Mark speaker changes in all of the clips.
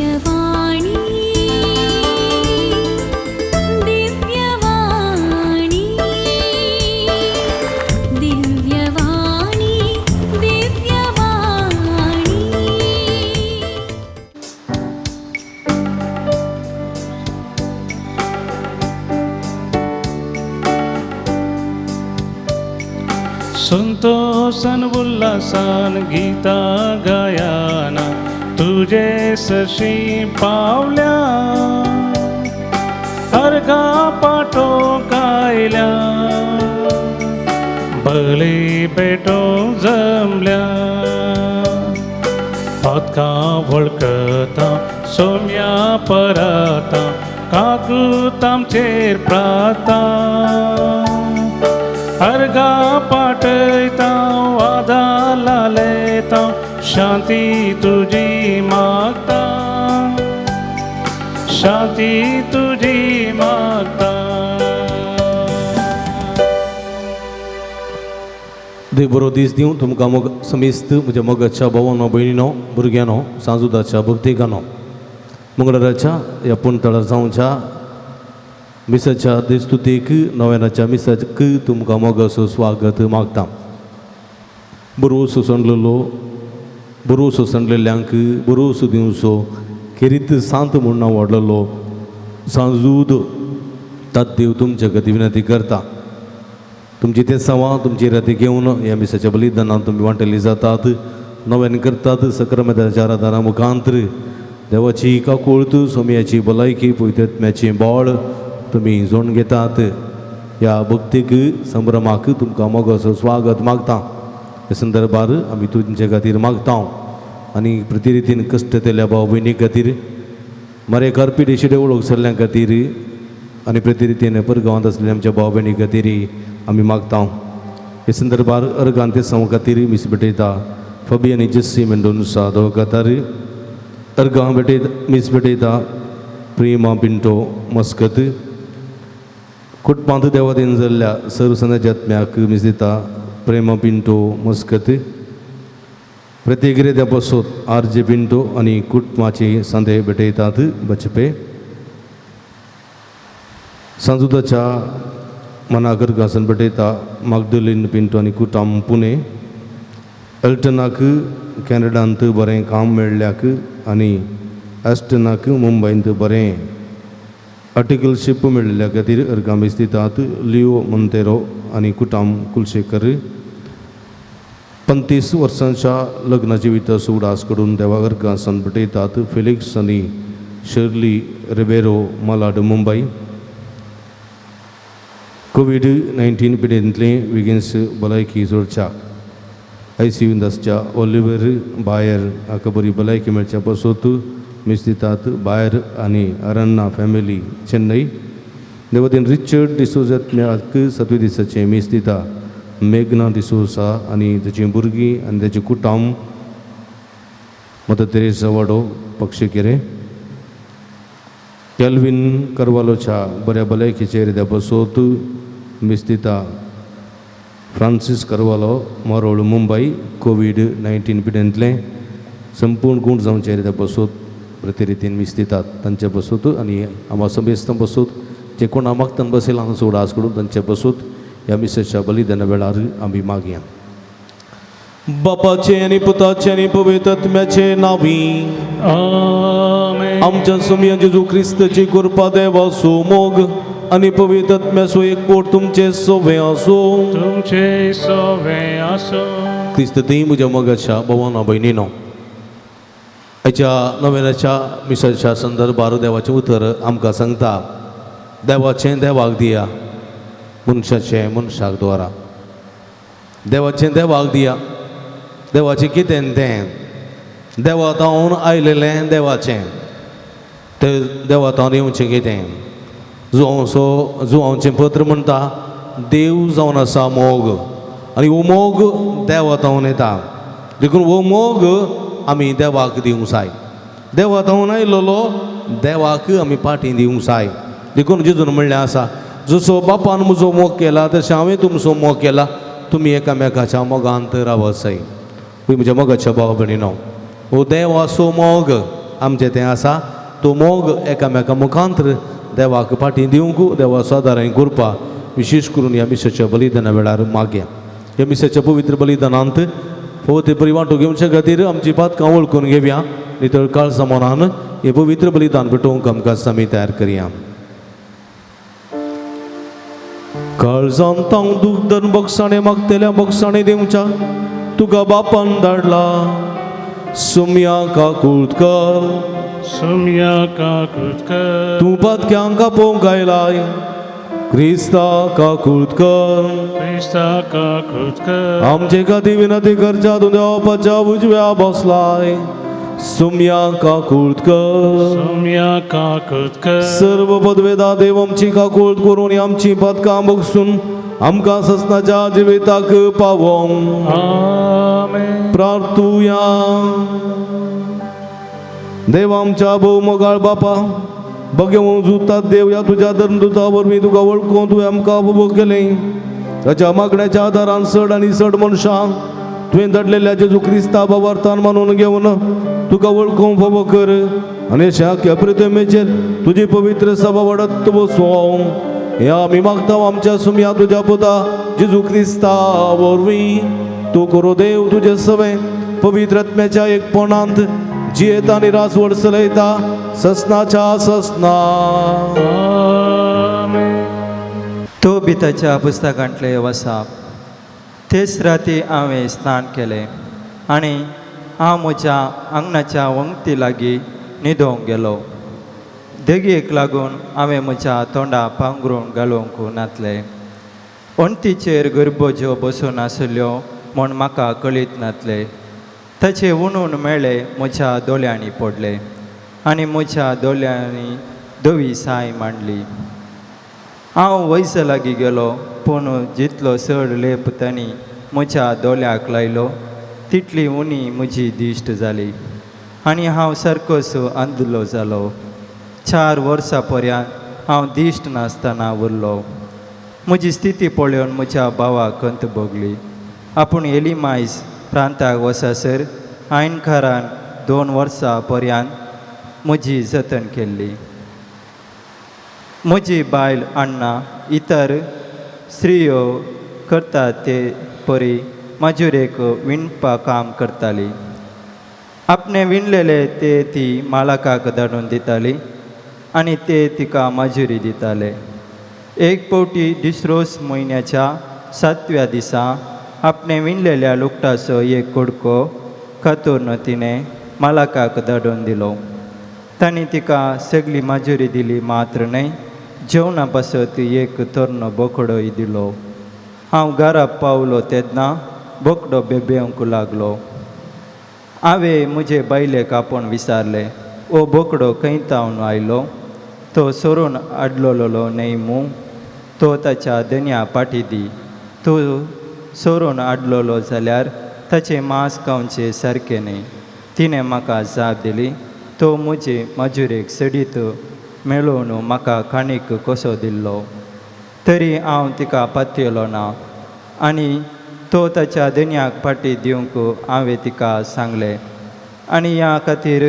Speaker 1: दिव्यवाणी दिव्यवाणी दिव्यवाणी दिव्यवाणी।
Speaker 2: संतोषन उल्हासान गीता गायाना तुझे सशी पावल्या, अर्घा पाठो गायल्या, बली पेटो जमल्या। पातका वळखता सोम्या परता, काकूत आमचेर प्राता, अर्घा पाठयता वादा लालयता, शांती तुजी मागता, शांती तुजी मागता।
Speaker 3: देव बरो दीस दिवं तुमकां मोग समेस्त म्हज्या मोगाच्या भावानो भयणीनो भुरग्यांनो सांजुदाच्या भक्तिकानो। मंगळाराच्या ह्या पुणतळार जावच्या मिसाच्या देस्तुतीक नव्यानाच्या मिसाक तुमकां मोगाचो स्वागत मागता। बरोसो सणलेलो बरोसो सणलेल्यांक बरोसो दिवचो खेरीत सांत म्हूण नांव वाडलेलो सांजूद तात देव तुमच्या खातीर विनंती करता। तुमची ते सवां तुमची राती घेवन ह्या मिसाच्या बलिदानान तुमी वांटली जातात, नव्यान करतात सक्रमेताच्या आराधना मुखांतर देवाची काकूळत सोम्याची भलायकी पवित्रत्म्याचें बळ तुमी जोड घेतात। ह्या भक्तीक संभ्रमाक तुमकां मोगाचो स्वागत मागता। ह्या संदर्भार आमी तुमचे खातीर मागता आनी प्रतिरितीन कश्ट केल्ल्या भाव भयणी खातीर, मरेकार पिडेशी वळख सरल्या खातीर आनी प्रतिरितीन परगांवांत आसलेल्या आमच्या भाव भयणी खातीर आमी मागता। हे संदर्भार अर्गान ते सांव खातीर मीस भेटयता फबी आनी जस्सी मेंडोन्सा दोगातार अर्गां भेटयता मीस भेटयता प्रेमा पिंटो मस्कत कुटपांत देवादीन जाल्ल्या सर्व सनाजात्म्याक मीस दिता प्रेमा पिंटो मस्कत। प्रत्येक त्या बसोत आर जे पिंटो आनी कुटुंबाचे सांदे भेटयतात बचपे। सांजुदाच्या मनागर घासन भेटयता मागदलीन पिंटो आनी कुटाम पुणे। एल्टनाक कॅनडांत बरें काम मेळ्ळ्याक आनी एस्टनाक मुंबयंत बरें आर्टिकलशीप मेळिल्ल्या खातीर अर्गां मीस दितात लिओ मोंतेरो आनी कुटाम कुलशेखर। 35 वर्सांच्या लग्न जिविताचो उडास करून देवा अर्गां सन भेटयतात फेलिक्स आनी शर्ली रिबेरो मलाड मुंबय। कोवीड 19 पिडेंतले विगेन्स भलायकी जोडच्या I C यूंत आसच्या ओलिवर बायर हाका बरी भलायकी मेळच्या पासत मीस दितात बायर आनी अरन्ना फॅमिली चेन्नई। देवतीन रिचर्ड डिसोजात्म्याक सातवे दिसाचें मीस दिता मेघना डिसोजा आनी ताचीं भुरगीं आनी ताचें कुटुंब मदर तेरेसा वाडो पक्षीकेरे। कॅल्विन करवालोच्या बऱ्या भलायकीचेर त्या पासत मीस दिता फ्रांसीस करवालो मरोळ मुंबय कोवीड 19 पिडेंतलें संपूर्ण गूण जावचेर त्या पासत प्रतिरितीन मीस दितात तांचे पासत आनी आमा समेस्तां पासत जे कोण मागतान बसयला हांगा उडास करून तांचे पासत ह्या मिसाच्या बलिदाना वेळार आमी मागया।
Speaker 4: बापाचे आनी पुताचे आनी पवित्र आत्म्याचे नांवी
Speaker 2: आमेन।
Speaker 4: आमच्या सोमया जेजू क्रिस्ताची कृपा देवाचो मोग आनी पवित्र आत्म्याचो एकवट तुमचे सोवे आसूं।
Speaker 2: तुमचे सोवे आसूं।
Speaker 3: क्रिस्त ती म्हज्या मोगाच्या भावानो भयणीनो, हाच्या नव्याच्या मिसाच्या संदर्भार देवाचें उतर आमकां सांगता देवाचें देवाक दिया, मनशाचें मनशाक द्वारा। देवाचें देवाक दिया, देवाचें कितें तें देवा तावन आयलेलें देवाचें तें देवा तावन येवचें कितें। जुवांचो जुवांचें पत्र म्हणटा देव जावन आसा मोग आनी हो मोग देवा तावन येता, देखून हो मोग आमी देवाक दिवंक जाय। देवा तावन आयलेलो देवाक आमी फाटीं दिवंक जाय। देखून जेजून म्हणलें आसा जसो बापान म्हजो मोग केला तशें हांवें तुमचो मोग केला, तुमी एकामेकाच्या मोगांत रावत जाय। म्हज्या मोगाच्या भाव भयणीनो, हो देवाचो मोग आमचें तें आसा तो मोग एकामेका मुखांतर देवाक फाटीं दिवंक देवा सादारण करपा विशेश करून ह्या मिसाच्या बलिदाना वेळार मागया. ह्या मिसाच्या पवित्र बलिदानांत फावो ते परी वांटो घेवचे खातीर आमची पातकां वळखून घेवया नितळ काळजा मनान हें पवित्र बलिदान पेटोवंक आमकां आमी तयार करया. काळजांत हांव दूख धरून बक्षाणे मागतल्या बक्षाणे दिवच्या तुका बापान धाडला सुम्या काकूत कर
Speaker 2: सुम्या काकूत कर
Speaker 4: तूं पातक्यांक आपोवंक आयलाय क्रिस्ता काकूत कर
Speaker 2: क्रिस्ता काकूत कर
Speaker 4: आमचे खातीर विनंती करच्या तूं देवाच्या उजव्या बसलाय सुम्या काकूत कर
Speaker 2: सुम्या काकूत कर
Speaker 4: सर्व पदवेदा देव आमची काकूत करून आमची पातकां बगसून आमकां ससनाच्या जिविताक पावोवंक
Speaker 2: आमेन.
Speaker 4: प्रार्थुया. देव आमच्या भोव मोगाळ बापा बगेवून जुतात देव ह्या तुज्या धर्मदुता वरवीं तुका वळखून तुवें आमकां उबो केलें ताच्या मागण्याच्या आदारान चड आनी चड मनशां तुवें धाडलेल्या जेजू क्रिस्ता बाबार्थान मानून घेवन तुका वळखूंक फावो कर आनी अशा आख्या प्रतिमेचेर तुजी पवित्र सभा वाडत बसोवं हें आमी मागता आमच्या सुमया तुज्या पुता जेजू क्रिस्ता वरवीं. तूं करो देव तुजें सवें पवित्र आत्म्याच्या एकपणांत जियेता आनी रासवड चलयता ससनाच्या ससना.
Speaker 2: आमेन.
Speaker 5: तो बिताच्या पुस्तकांतले वसाप. तेच राती हांवें स्नान केलें आनी हांव म्हज्या आंगणाच्या वंगती लागीं न्हिदोंक गेलो. देगेक लागून हांवें म्हज्या तोंडा पांगरूण घालूंक नातलें. वण्टीचेर गरबज्यो बसून आशिल्ल्यो म्हूण म्हाका कळीत नातलें. ताचे उणून मेळे म्हज्या दोळ्यांनी पडले आनी म्हज्या दोळ्यांनी धवी साय मांडली. हांव वैजा लागीं गेलो पूण जितलो चड लेप तांणी म्हज्या दोळ्याक लायलो तितली उणी म्हजी दिश्ट जाली आनी हांव सारकोच अंदलो जालो. 4 वर्सां पर्यंत हांव दिश्ट नासतना उरलो. म्हजी स्थिती पळोवन म्हज्या भावाक खंत भोगली. आपूण एलिमायज प्रांताक वचासर आयनकारान 2 वर्सां पर्यंत म्हजी जतन केल्ली. म्हजी बायल अण्णा इतर स्त्रियो करतात ते परी मजुरेक विणपा काम करताली. आपणे विणलेले ते ती मालकाक धाडून दिताली आनी ते तिका मजुरी दिताले. एक फावटी डिसरोस म्हयन्याच्या 7व्या दिसा आपणे विणलेल्या लुगटाचो एक कुडको कातरून तिणें मालकाक धाडून दिलो. तांणी तिका सगळी मजुरी दिली मात्र न्हय, जेवणा पासत एक तरणो बोकडोय दिलो. हांव घरा पावलो तेन्ना बोकडो बेबेवंक लागलो. हांवें म्हजे बायलेक आपोवन विचारलें, ओ बोकडो खंय तावन आयलो? तो सोरून हाडलेलो न्हय मूं? तो ताच्या धनया पाटी दी. तूं सोरून हाडलेलो जाल्यार ताचें मांस खावचें सारकें न्हय. तिणें म्हाका जाप दिली, तो म्हजे मजुरेक सडीत मेळोवन म्हाका काणीक कसो दिल्लो. तरी हांव तिका पातयलो ना आनी तो ताच्या धनयाक फाटी दिवंक हांवें तिका सांगलें आनी ह्या खातीर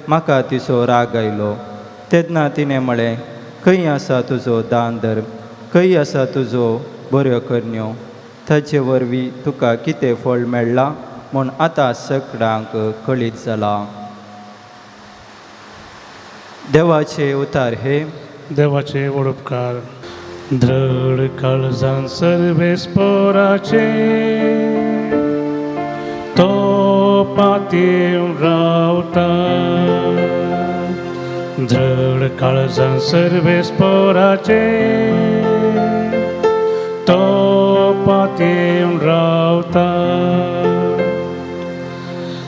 Speaker 5: म्हाका तिचो राग आयलो. तेन्ना तिणें म्हळें, खंय आसा तुजो दान धर्म? खंय आसा तुजो बऱ्यो करण्यो? ताचे वरवीं तुका कितें फळ मेळ्ळां म्हूण आतां सगळ्यांक कळीत जालां. देवाचे उतार हे
Speaker 2: देवाचे वडपकार. धड काळजान सर्वेस्पोराचे तो पातयेवन रावता. धड काळजान सर्वेस्पोराचे तो पातयेवन रावता.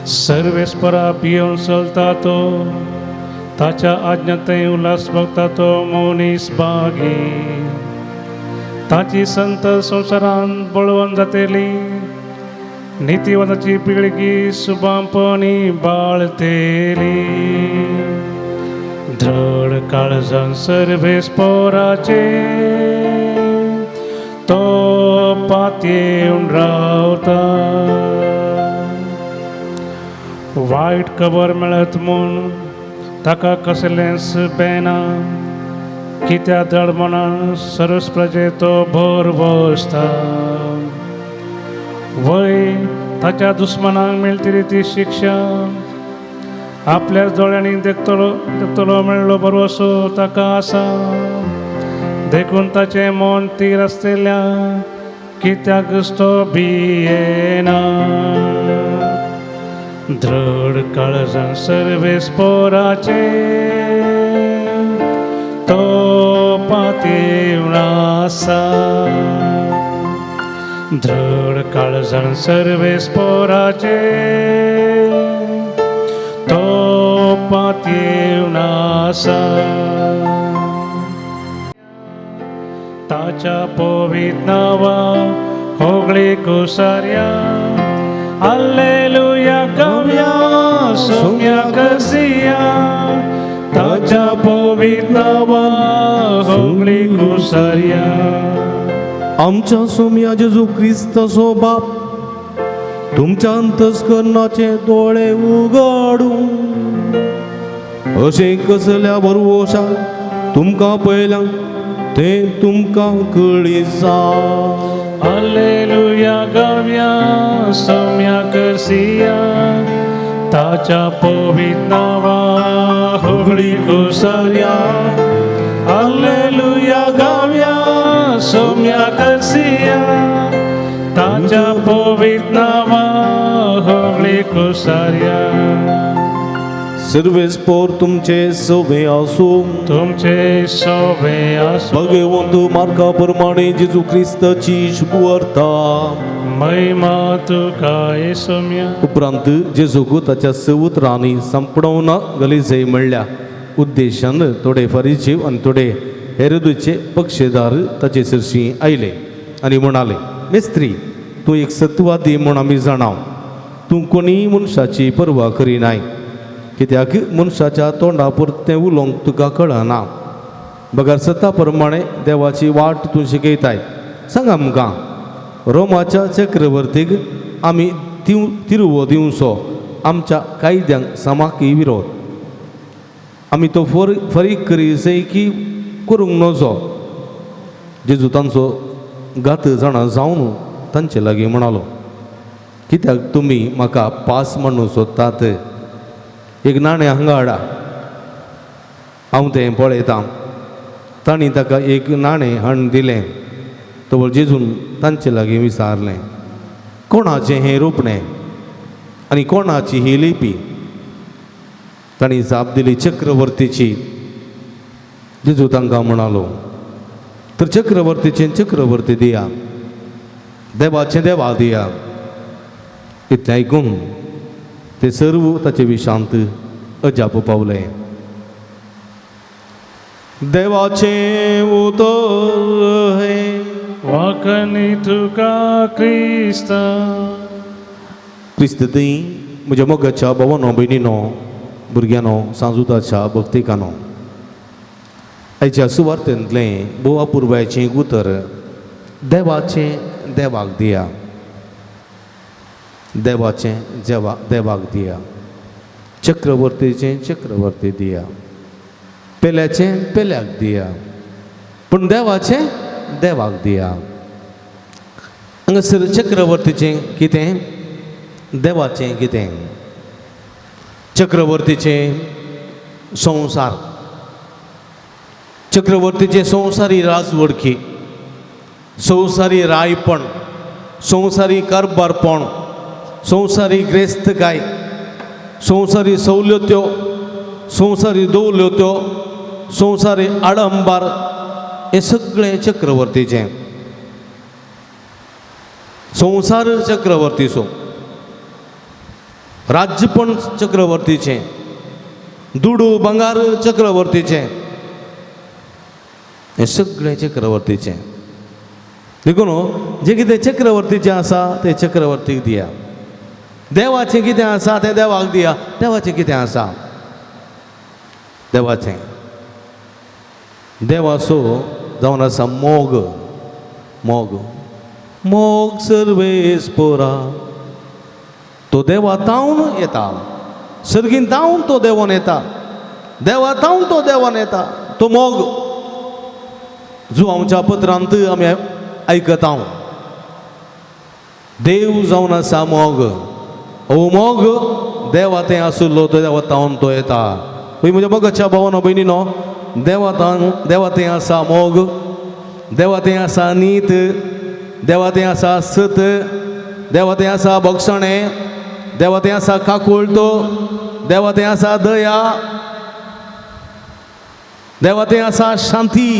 Speaker 2: सर्वेस्परा पियोवन चलता तो ताच्या आज्ञांतय उल्हास भोगता तो मनीस बागी. ताची संत संवसारांत बळवंत जातली. नितीवंताची पिळगी सुबांपणी बाळतेली. धड काळजान सर्वेस्पोराचे तो पातयेवन रावता. वायट खबर मेळत म्हूण ताका कसलेंच बेना कित्या दळमणान सरस प्रजे तो भर बसता वय ताच्या दुस्मनाक मेळटली ती शिक्षा आपल्याच दोळ्यांनी देखतलो देखतलो मेळ्ळो भरवसो ताका आसा देखून ताचें मन तीर आसतल्या कित्याक तो भियेना धृढ काळजान सर्वेस पोराचे तो पातेवन आसा धृढ काळजान सर्वेस पोराचे तो पातेवन आसा ताच्या पवित नांवा होगळी कुसार्या Alleluia गावया सोम्या कसिया ताच्या पवित नांवा होगळी कुसार्या.
Speaker 4: आमच्या सोम्या जेजू क्रिस्ताचो बाप तुमच्या अंतस्करणाचे दोळे उगाडूं अशें कसल्या भरवशाक तुमकां पळयलां तें तुमकां कळीत.
Speaker 2: Alleluia गावया सोम्या करसिया ताच्या पवित नांवा होगळी कुसार्या Alleluia गावया सोम्या करसिया ताच्या पवित नांवा होगळी कुसार्या.
Speaker 4: सर्वेस पोर तुमचे सवे आसूं.
Speaker 2: तुमचे सोबे आसूं.
Speaker 4: भगवंत मार्का प्रमाणे जेजू क्रिस्ताची शुभवार्ता.
Speaker 2: महिमा तुका हे सोम्या.
Speaker 3: उपरांत जेजूक ताच्या सवुत्रांनी संपडोवन गलीजय म्हणल्या उद्देशान थोडे फारीजीव आनी थोडे हेरोदूचे पक्षेदार ताचे सरशी आयले आनी म्हणाले, मिस्त्री, तूं एक सत्वादी म्हूण आमी जाणाव. तूं कोणीय मनशाची पर्वा करिनाय, कित्याक मनशाच्या तोंडा पुरतें उलोवंक तुका कळना, बगर सता प्रमाणे देवाची वाट तूं शिकयताय. सांग आमकां, रोमाच्या चक्रवर्तीक आमी तिरवो दिवचो आमच्या कायद्यांक सामकी विरोध, आमी तो फरीक करी की करूंक नजो. जेजू तांचो गात जाणा जावन तांचे लागीं म्हणालो, कित्याक तुमी म्हाका पास म्हणून सोदतात? एक नाणें हांगा हाडा, हांव तें पळयतां. तांणी ताका एक नाणें हाडून दिलें. तो जेजून तांचे लागीं विचारलें, कोणाचें हें रोपणें आनी कोणाची ही लिपी? तांणी जाप दिली, चक्रवर्तीची. जेजू तांकां म्हणालो, तर चक्रवर्तीचें चक्रवर्ती दिया, देवाचें देवा दिया. इतलें आयकून ते सर्व ताचे विशांत अजाप पावले.
Speaker 4: देवाचें उतर हें.
Speaker 2: वाकनी तुका क्रिस्ता.
Speaker 3: क्रिस्त थंय म्हज्या मोगाच्या भावानो, भयणीनो, भुरग्यांनो, सांजुताच्या भक्तिकानो, आयच्या सुवार्तेंतलें भोव अपुर्बायचें एक उतर, देवाचें देवाक दिया, देवाचें देवाक दिया, चक्रवर्तीचें चक्रवर्ती दिया, पेल्याचें पेल्याक दिया, पूण देवाचें देवाक दिया. हांगासर चक्रवर्तीचें कितें, देवाचें कितें? चक्रवर्तीचें संवसार, चक्रवर्तीचें संवसारी राजवडकी, संवसारी रायपण, संवसारी कारबारपण, संवसारी ग्रेस्तकाय, संवसारी सवलत्यो, संवसारी दौलत्यो, संवसारी आडंबार, हें सगळें चक्रवर्तीचें. संवसार चक्रवर्तीचो, राज्यपण चक्रवर्तीचें, दुडू भांगार चक्रवर्तीचें, हें सगळें चक्रवर्तीचें. देखून जें कितें चक्रवर्तीचें आसा तें चक्रवर्तीक दिया, देवाचें कितें आसा तें देवाक दिया. देवाचें कितें आसा? देवाचें, देवाचो जावन आसा मोग, मोग, मोग सर्वेस पोरा. तो देवा तावन येता, सर्गीन तावन तो देवोन येता.
Speaker 4: देवा तावन तो देवान येता तो मोग. जुवांच्या पत्रांत आमी आयकता, देव जावन आसा मोग, हो मोग देवा तें आसुल्लो तो देवा तावन तो येता. पळय म्हज्या मोगाच्या भावानो भयणीनो, देवा तावन देवा तें आसा मोग, देवा तें आसा नीत, देवा तें आसा सत, देवा तें आसा बक्षणें, देवा तें आसा काकुळतो, देवा तें आसा दया, देवा तें आसा शांती,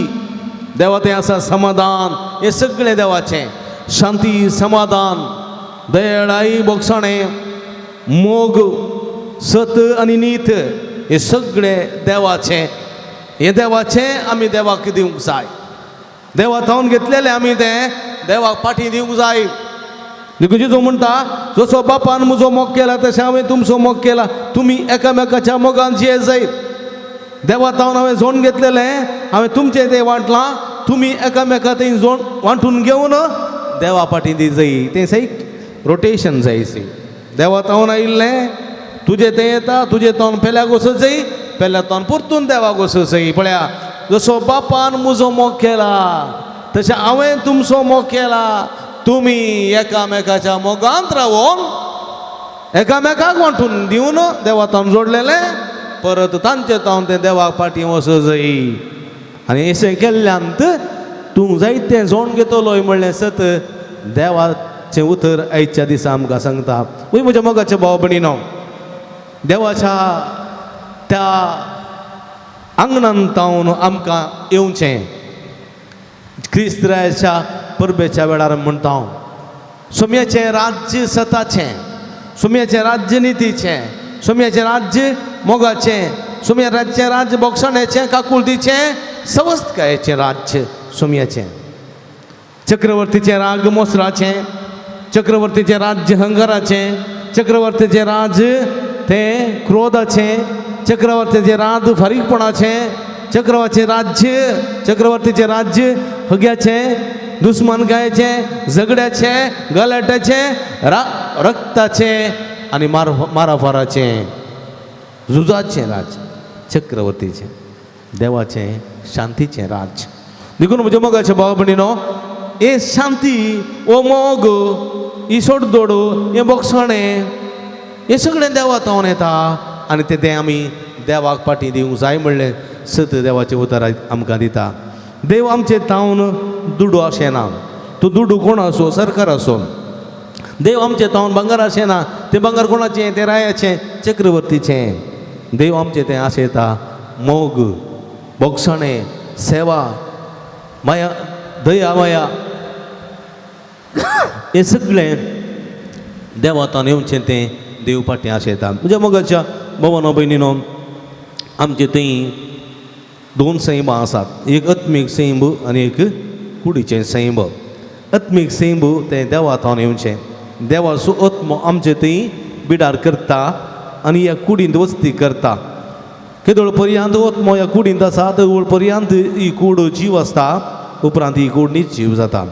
Speaker 4: देवा तें आसा समाधान. हें सगळें देवाचें, शांती, समाधान, दयाळाई, बोगसाणें, मोग, सत आनी नीत, हें सगळें देवाचें. हें देवाचें आमी देवाक दिवंक जाय. देवा थावन घेतलेलें आमी तें देवाक पाठी दिवंक जाय. देखून जेजू म्हणटा, जसो बापान म्हजो मोग केला तशें हांवें तुमचो मोग केला, तुमी एकामेकाच्या मोगान जिये जाय. देवा तावन हांवें जोड घेतलेलें, हांवें तुमचें तें वांटलां, तुमी एकामेका तें जोड वांटून घेवन देवा पाटी दी जाय. तें सही रोटेशन जाय सी. देवा तावन आयिल्लें तुजें तें येता, तुजें तावन पेल्याक वचत जाय, पेल्या तावन परतून देवाक वचत जाय. पळया, जसो बापान म्हजो मोग केला तशें हांवें तुमचो मोग केला, तुमी एकामेकाच्या मोगांत रावोन एकामेकाक वांटून दिवन देवा तावन जोडलेलें परत तांचे तावन तें देवाक फाटीं वचत जाय. आनी अशें केल्ल्यान तूं जायतें जोण घेतलोय म्हणलें सत देवाचें उतर आयच्या दिसा आमकां सांगता. वय म्हज्या मोगाच्या भाव भयणीनो, देवाच्या त्या आंगणान तावन आमकां येवचें. क्रिस्त्राच्या परबेच्या वेळार म्हणटा हांव, सोम्याचें राज्य सताचें, सोम्याचें राज्य नितीचें, सोम्याचें राज्य मोगाचें, सोम्याचें राज्य बोगसण्याचें, काकुळतीचें, सवस्तकायेचें राज्य सोम्याचें. चक्रवर्तीचें राग मोसराचें, चक्रवर्तीचें राज्य हंगाराचें, चक्रवर्तीचें राज्य तें क्रोधाचें, चक्रवर्तीचें राज फारीकपणाचें, चक्रवर्तीचें राज्य, चक्रवर्तीचें राज्य हग्याचें, दुस्मानकायेचें, झगड्याचें, गलाट्याचें, रक्ताचें आनी माराफाराचें, झुजाचें राज्य चक्रवर्तीचें, देवाचें शांतीचें राज्य. देखून म्हज्या मोगाच्या भाव भयणीनो, हे शांती, हो मोग, ही सोडदोड, हें बोगसणें, हें सगळें देवा तावन येता आनी तें आमी देवाक फाटीं दिवंक जाय म्हणलें सत देवाचें उतर आमकां दिता. देव आमचे तावन दुडू आशेना, तो दुडू कोण आसूं, सरकार आसूं. देव आमचे तावन भांगर आशेना, तें भांगर कोणाचें, तें रायाचें, चक्रवर्तीचें. देव आमचें तें आशेता मोग, बोगसणें, सेवा, माया, दया, माया, हें सगळें देवातान येवचें तें देव फाटीं आशेता. म्हज्या मोगाच्या भोवनो भयणीनो, आमचे थंय दोन सैमां आसात, एक आत्मीक सैम आनी एक कुडीचें सैम. आत्मीक सैम तें देवा थावन येवचें, देवाचो आत्मो आमचे थंय बिडार करता आनी ह्या कुडींत वस्ती करता. केदोळ पर्यंत आत्मो ह्या कुडींत आसा तेदोळ पर्यंत ही कूड जीव आसता, उपरांत ही कूड निजीव जाता.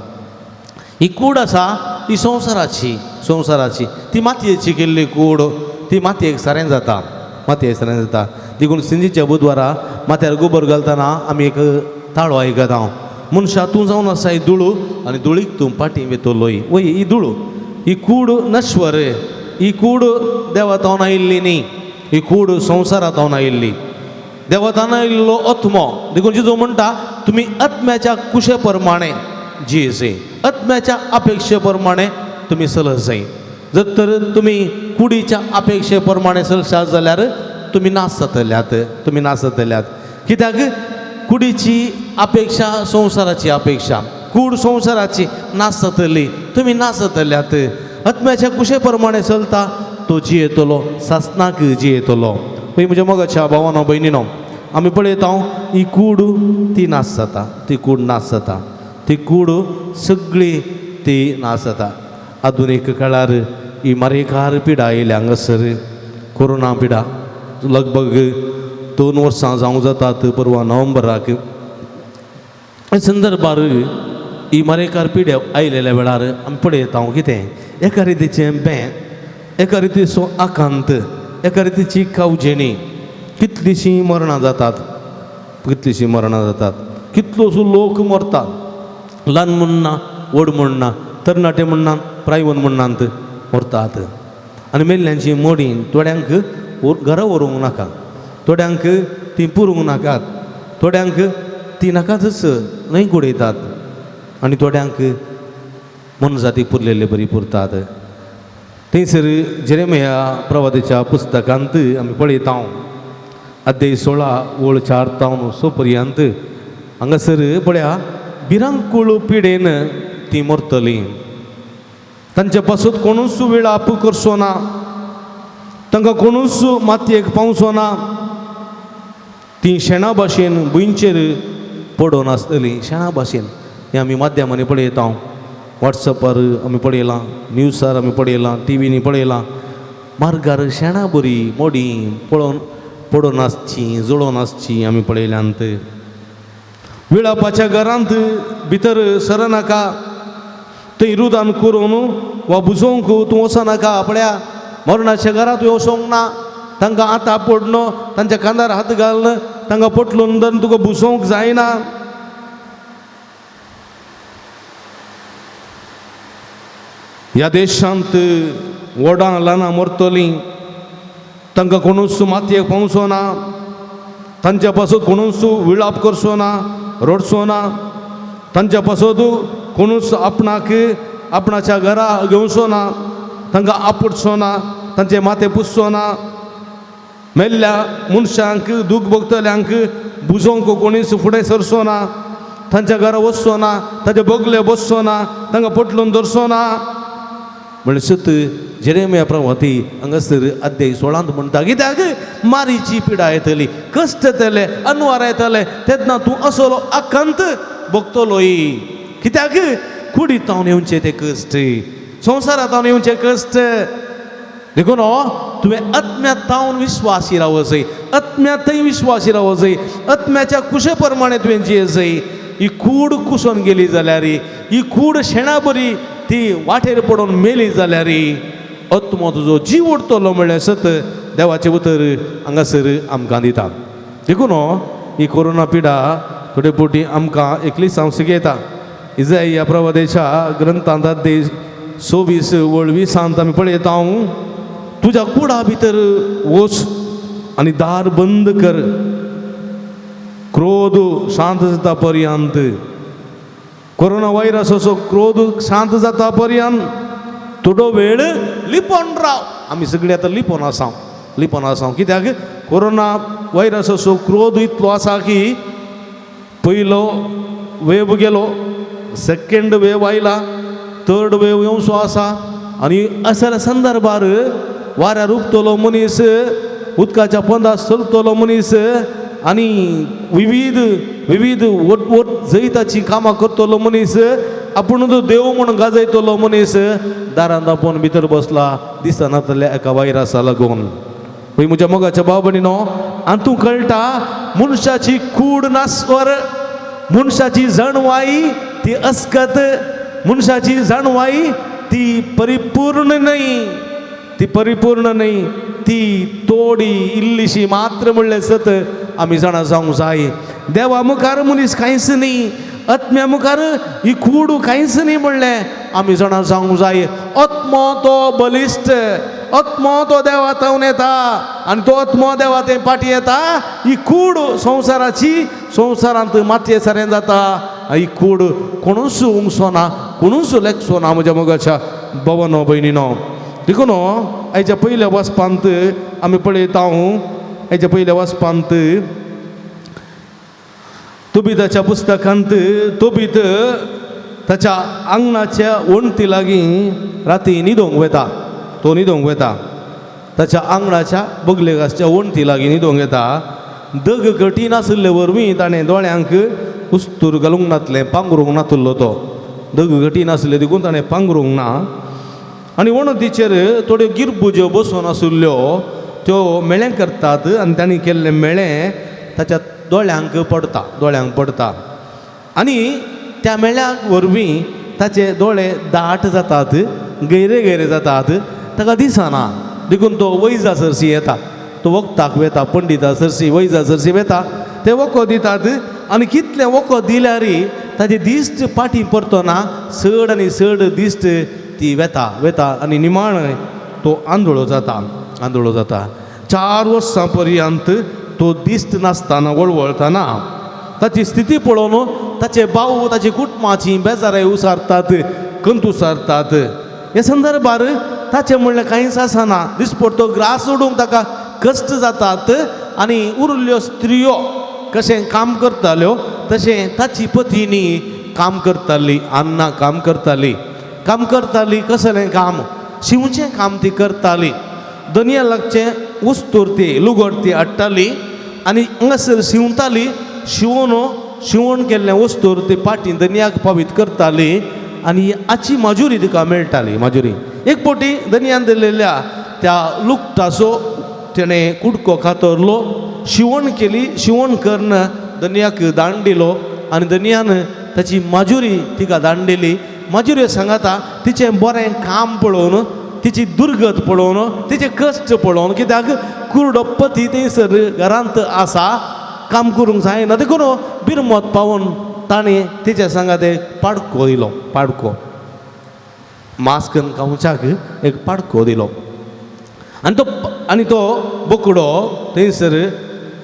Speaker 4: ही कूड आसा ही संवसाराची, संवसाराची ती मातयेची केल्ली कूड, ती मातयेक सारें जाता, मातयेक सारें जाता. देखून सिंजीच्या बुधवारा माथ्यार गोबर घालतना आमी एक ताळो आयकता, मनशा तूं जावन आसा ही धुळू आनी धुळीक तूं फाटीं वेतलोय. वय ही धुळू, ही कूड नश्वर, ही कूड देवा तावन आयिल्ली न्ही, ही कूड संवसारा तावन आयिल्ली. देवा तावन आयिल्लो आत्मो. देखून जेजू म्हणटा, तुमी आत्म्याच्या कुशे प्रमाणे जिये जाय, आत्म्याच्या अपेक्षे प्रमाणे तुमी चलत जाय. जर तर तुमी कुडीच्या अपेक्षे प्रमाणे चलशात जाल्यार तुमी नाश जातल्यात, तुमी नाश जातल्यात. कित्याक कुडीची अपेक्षा संवसाराची अपेक्षा, कूड संवसाराची नाश जातली, तुमी नाश जातल्यात. आत्म्याच्या कुशे प्रमाणे चलता तो जियेतलो, सासनाक जियेतलो. पळय म्हज्या मोगाच्या भावानो भयणीनो, आमी पळयता ही कूड ती नाश जाता, ती कूड नाश जाता, ती कूड सगळी ती नाश जाता. आधुनीक काळार ही मारेकार पिडा आयल्या हांगासर, कोरोना पिडा लगभग 2 वर्सां जावंक जातात परवा नोव्हेंबराक. हे संदर्भार ही मारेकार पिड्या आयलेल्या वेळार आमी पळयता कितें एका रितीचें बें, एका रितीचो आकांत, एका रितीची कावजेणी. कितलींशीं मरणां जातात, कितलींशीं मरणां जातात, कितलोसो लोक मरतात, ल्हान म्हणना व्हड म्हणना, तरणाटे म्हणना प्रायवन म्हणनात, मरतात. आनी मेल्ल्यांची मोडीं थोड्यांक घरा व्हरूंक नाका, थोड्यांक तीं पुरूंक नाकात, थोड्यांक ती नाकातच न्हंय उडयतात आनी थोड्यांक मनजाती पुरलेले बरी पुरतात. थंयसर जेरेमिया प्रवादाच्या पुस्तकांत आमी पळयता अध्याय 16 ओळ 4 तावन 6 पर्यंत. हांगासर पळया भिरांकूळ पिडेन ती मरतली, तांचे पासून कोणूच विळाप करचो ना, तांकां कोणूच मातयेक पावचो ना, ती शेणा भाशेन भुंयचेर पडून आसतली. शेणा भाशेन हें आमी माध्यमांनी पळयता, वॉट्सॅपार आमी पळयलां, न्यूजार आमी पळयलां, टिवींनी पळयलां, मार्गार शेणा बरी मोडी पळोवन पडून आसची, जळोवन आसची आमी पळयल्यांत. विळापाच्या घरांत भितर सरनाका, थंय रुदान करून वा बुजोवंक तूं वचनाका. पळया मरणाच्या घरांत तूं वचोंक ना, तांकां आतां पडन तांच्या कांदार हात घालून तांकां पोटलून धरून तुका बुजोवंक जायना. ह्या देशांत व्हडां ल्हानां मरतलीं, तांकां कोणूच मातयेक पावचो ना, तांच्या पासून कोणूच विळाप करचो ना, रडचो ना, तांच्या पासून कोणूच आपणाक आपणाच्या घरा घेवचो ना, तांकां आपुडचो ना, तांचे माथें पुसचो ना. मेल्ल्या मनशांक दूख भोगतल्यांक बुजोवंक कोणीच फुडें सरचो ना, तांच्या घरा वचचो ना, तांचे बगले बसचो ना, तांकां पोटलून धरचो ना. म्हणल्यार सत जेरेमिया प्रवाती हांगासर अध्याय 16 म्हणटा, कित्याक मारीची पिडा येतली, कश्ट येतले, अनवार येतले, तेन्ना तूं असलो आकांत भोगतलोय. कित्याक कुडीत तावन येवचे ते कश्ट, संवसारांत तावन येवचे कश्ट. देखून तुवें आत्म्यांत तावन विश्वासी रावो जाय, आत्म्यांतय विश्वासी रावो जाय, आत्म्याच्या कुशे प्रमाणे तुवें जिये जाय. ही कूड कुसोन गेली जाल्यार, ही कूड शेणा बरी ती वाटेर पडून मेली जाल्यार आत्मो तुजो जीव उरतलो म्हणल्यार सत देवाचें उतर हांगासर आमकां दिता. देखून ही कोरोना पिडा थोडे फावटी आमकां एकलीच हांव शिकयता. इजाया प्रवादेच्या ग्रंथांत अध्याय 26 ओळ 20 आमी पळयता, तुज्या कुडा भितर वच आनी दार बंद कर, क्रोध शांत जाता पर्यंत, कोरोना व्हायरस असो क्रोध शांत जाता पर्यंत थोडो वेळ लिपोन राव. आमी सगळीं आतां लिपोन आसा, लिपोन आसा. कित्याक कोरोना व्हायरस असो क्रोध इतलो आसा की पयलो वेव गेलो, सेकेंड वेव आयला, थर्ड वेव येवचो आसा. आनी असल्या संदर्भार वाऱ्यार उबतलो मनीस, उदकाच्या पोंदा चलतलो मनीस आनी विविध विविध वट वट जैताची कामां करतलो मनीस, आपूण देव म्हूण गाजयतलो मनीस दारान दापोवन भितर बसला दिसनातल्या एका वायरसा लागून. हय म्हज्या मोगाच्या भाव भयणीनो, आनी तूं कळटा मनशाची कूड नासवर, मनशाची जाणवाय ती अस्कत, मनशाची जाणवाय ती परिपूर्ण न्हय, ती परिपूर्ण न्हय, ती तोडी इल्लीशी मात्र म्हणलें सत आमी जाणा जावंक जाय. देवा मुखार मनीस कांयच न्ही, आत्म्या मुखार ही कूड कांयच न्ही म्हणलें आमी जाणा जावंक जाय. आत्मो तो बलिश्ट, आत्मो तो देवा तावन येता आनी तो आत्मो देवा थंय फाटीं येता. ही कूड संवसाराची संवसारांत मातये सारें जाता. ही कूड कोणूच उंगसो ना, कोणूच लेखचो ना म्हज्या मोगाच्या भवनो भयणीनो. देखून आयच्या पयल्या वाचपांत आमी पळयता, आयच्या पयल्या वाचपांत तोबीताच्या पुस्तकांत तोबीत ताच्या आंगणाच्या वण्टी लागीं राती न्हिदोंक वता, तो न्हिदोंक वता, ताच्या आंगणाच्या बगलेक आसच्या वण्टी लागीं न्हिदोंक येता. दग कठीण आशिल्ले वरवीं ताणें दोळ्यांक उस्तूर घालूंक नातलें, पांगरूंक नातुल्लो तो दग कठीण आसले देखून ताणें पांगरूंक ना. आनी वणटीचेर थोड्यो गिरबुज्यो बसून आशिल्ल्यो त्यो मेळें करतात आनी तांणी केल्लें मेळें ताच्या दोळ्यांक पडटा, दोळ्यांक पडटा आनी त्या मेळ्याक वरवीं ताचे दोळे दाट जातात, गैरे गैरे जातात, ताका दिसना. देखून तो वैजा सरशी येता, तो वखदाक वेता, पंडिता सरशी वैजा सरशी वेता, ते वखद दितात आनी कितलें वखद दिल्यार ताजे दिश्ट पाटी परतना चड आनी चड दिश्ट ती वेता वेता आनी निमाण तो आंधळो जाता, आंधळो जाता. 4 वर्सां पर्यंत तो दिश्ट नासतना वळवळतना ताची स्थिती पळोवन ताचे भाव ताचे कुटुंबाची बेजाराय उसारतात, कंत उसारतात. हे संदर्भार ताचें म्हणलें कांयच आसना, दिसपडतो ग्रास उडोवंक ताका कश्ट जातात आनी उरिल्ल्यो स्त्रियो कशें काम करताल्यो तशें ताची पतीनी काम करताली, अन्ना काम करताली, काम करताली. कसलें काम? शिंवचें काम ती करताली. दनया लागचें उस्तूर ती लुगट ती हाडटाली आनी हांगासर शिंवताली. शिंवून शिंवण केल्लें वस्तूर ती पाटी दनयाक पावीत करताली आनी हाची माजुरी तिका मेळटाली. माजुरी एक पटी दनयान दिलेल्या त्या लुगटाचो तेणें कुडको कातरलो, शिवण केली. शिवण करून दनयाक दाण दिलो आनी दनयान ताची माजुरी तिका दाण दिली. माजुरी सांगाता तिचें बरें काम पळोवन, तिची दुर्गत पळोवन, तिचे कश्ट पळोवन, कित्याक कुरडो पती थंयसर घरांत आसा, काम करूंक जायना, देखून बिरमत पावोवन ताणें तिचे सांगाते पाडको दिलो. पाडको मास करून खावच्याक एक पाडको दिलो आनी तो बोकडो थंयसर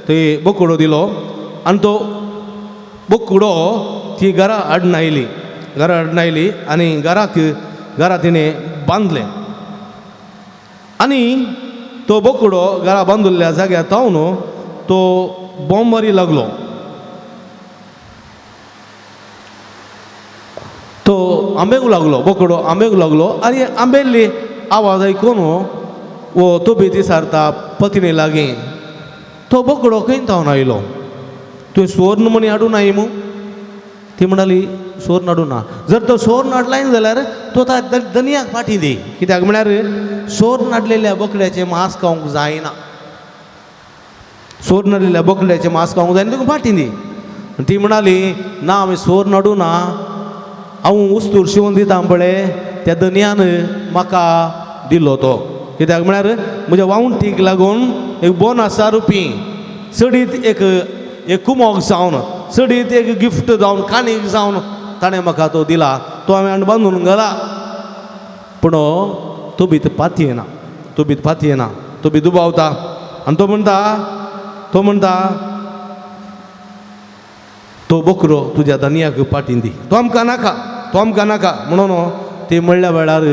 Speaker 4: थंय बोकडो दिलो आनी तो बोकडो ती घरा हाडून आयली, घरा हाडून आयली आनी घराक घरा तिणें बांदलें आनी तो बोकडो घरा बांदिल्ल्या जाग्यार तावन तो बोंबारी लागलो. तो आंबेक लागलो, बोकडो आंबेक लागलो आनी आंबेल्ली आवाज आयकून वो तो बेती सारता पत्नी लागीं, तो बोकडो खंय तावन आयलो? तुवें सुवर्ण मणी हाडूं ना मू? ती म्हणाली सोर हाडूं ना. जर तो सोर हाडलाय जाल्यार तो दनयाक फाटी दी, कित्याक म्हळ्यार सोर हाडलेल्या बोकड्याचें मांस खावंक जायना, सोर हाडलेल्या बोकड्याचें मांस खावंक जायना, तुका फाटी दी. ती म्हणाली ना, हांवें सोर हाडूं ना, हांव उस्तूर शिंवून दिता पळय त्या दनयान म्हाका दिलो तो, कित्याक म्हळ्यार म्हज्या वावंटीक लागून एक बोनसा रुपी चडीत एक एक कुमोक जावन, चडीत एक गिफ्ट जावन, काणीक जावन ताणें म्हाका तो दिला, तो हांवें हाडून बांदून घाला. पूण तो बी पातयेना, तो बी पातयेना, तो बी दुबावता आनी तो म्हणटा, तो म्हणटा तो बोकरो तुज्या दनयाक पाटीन दी, तो आमकां नाका, तो आमकां नाका म्हणून ती म्हणल्या वेळार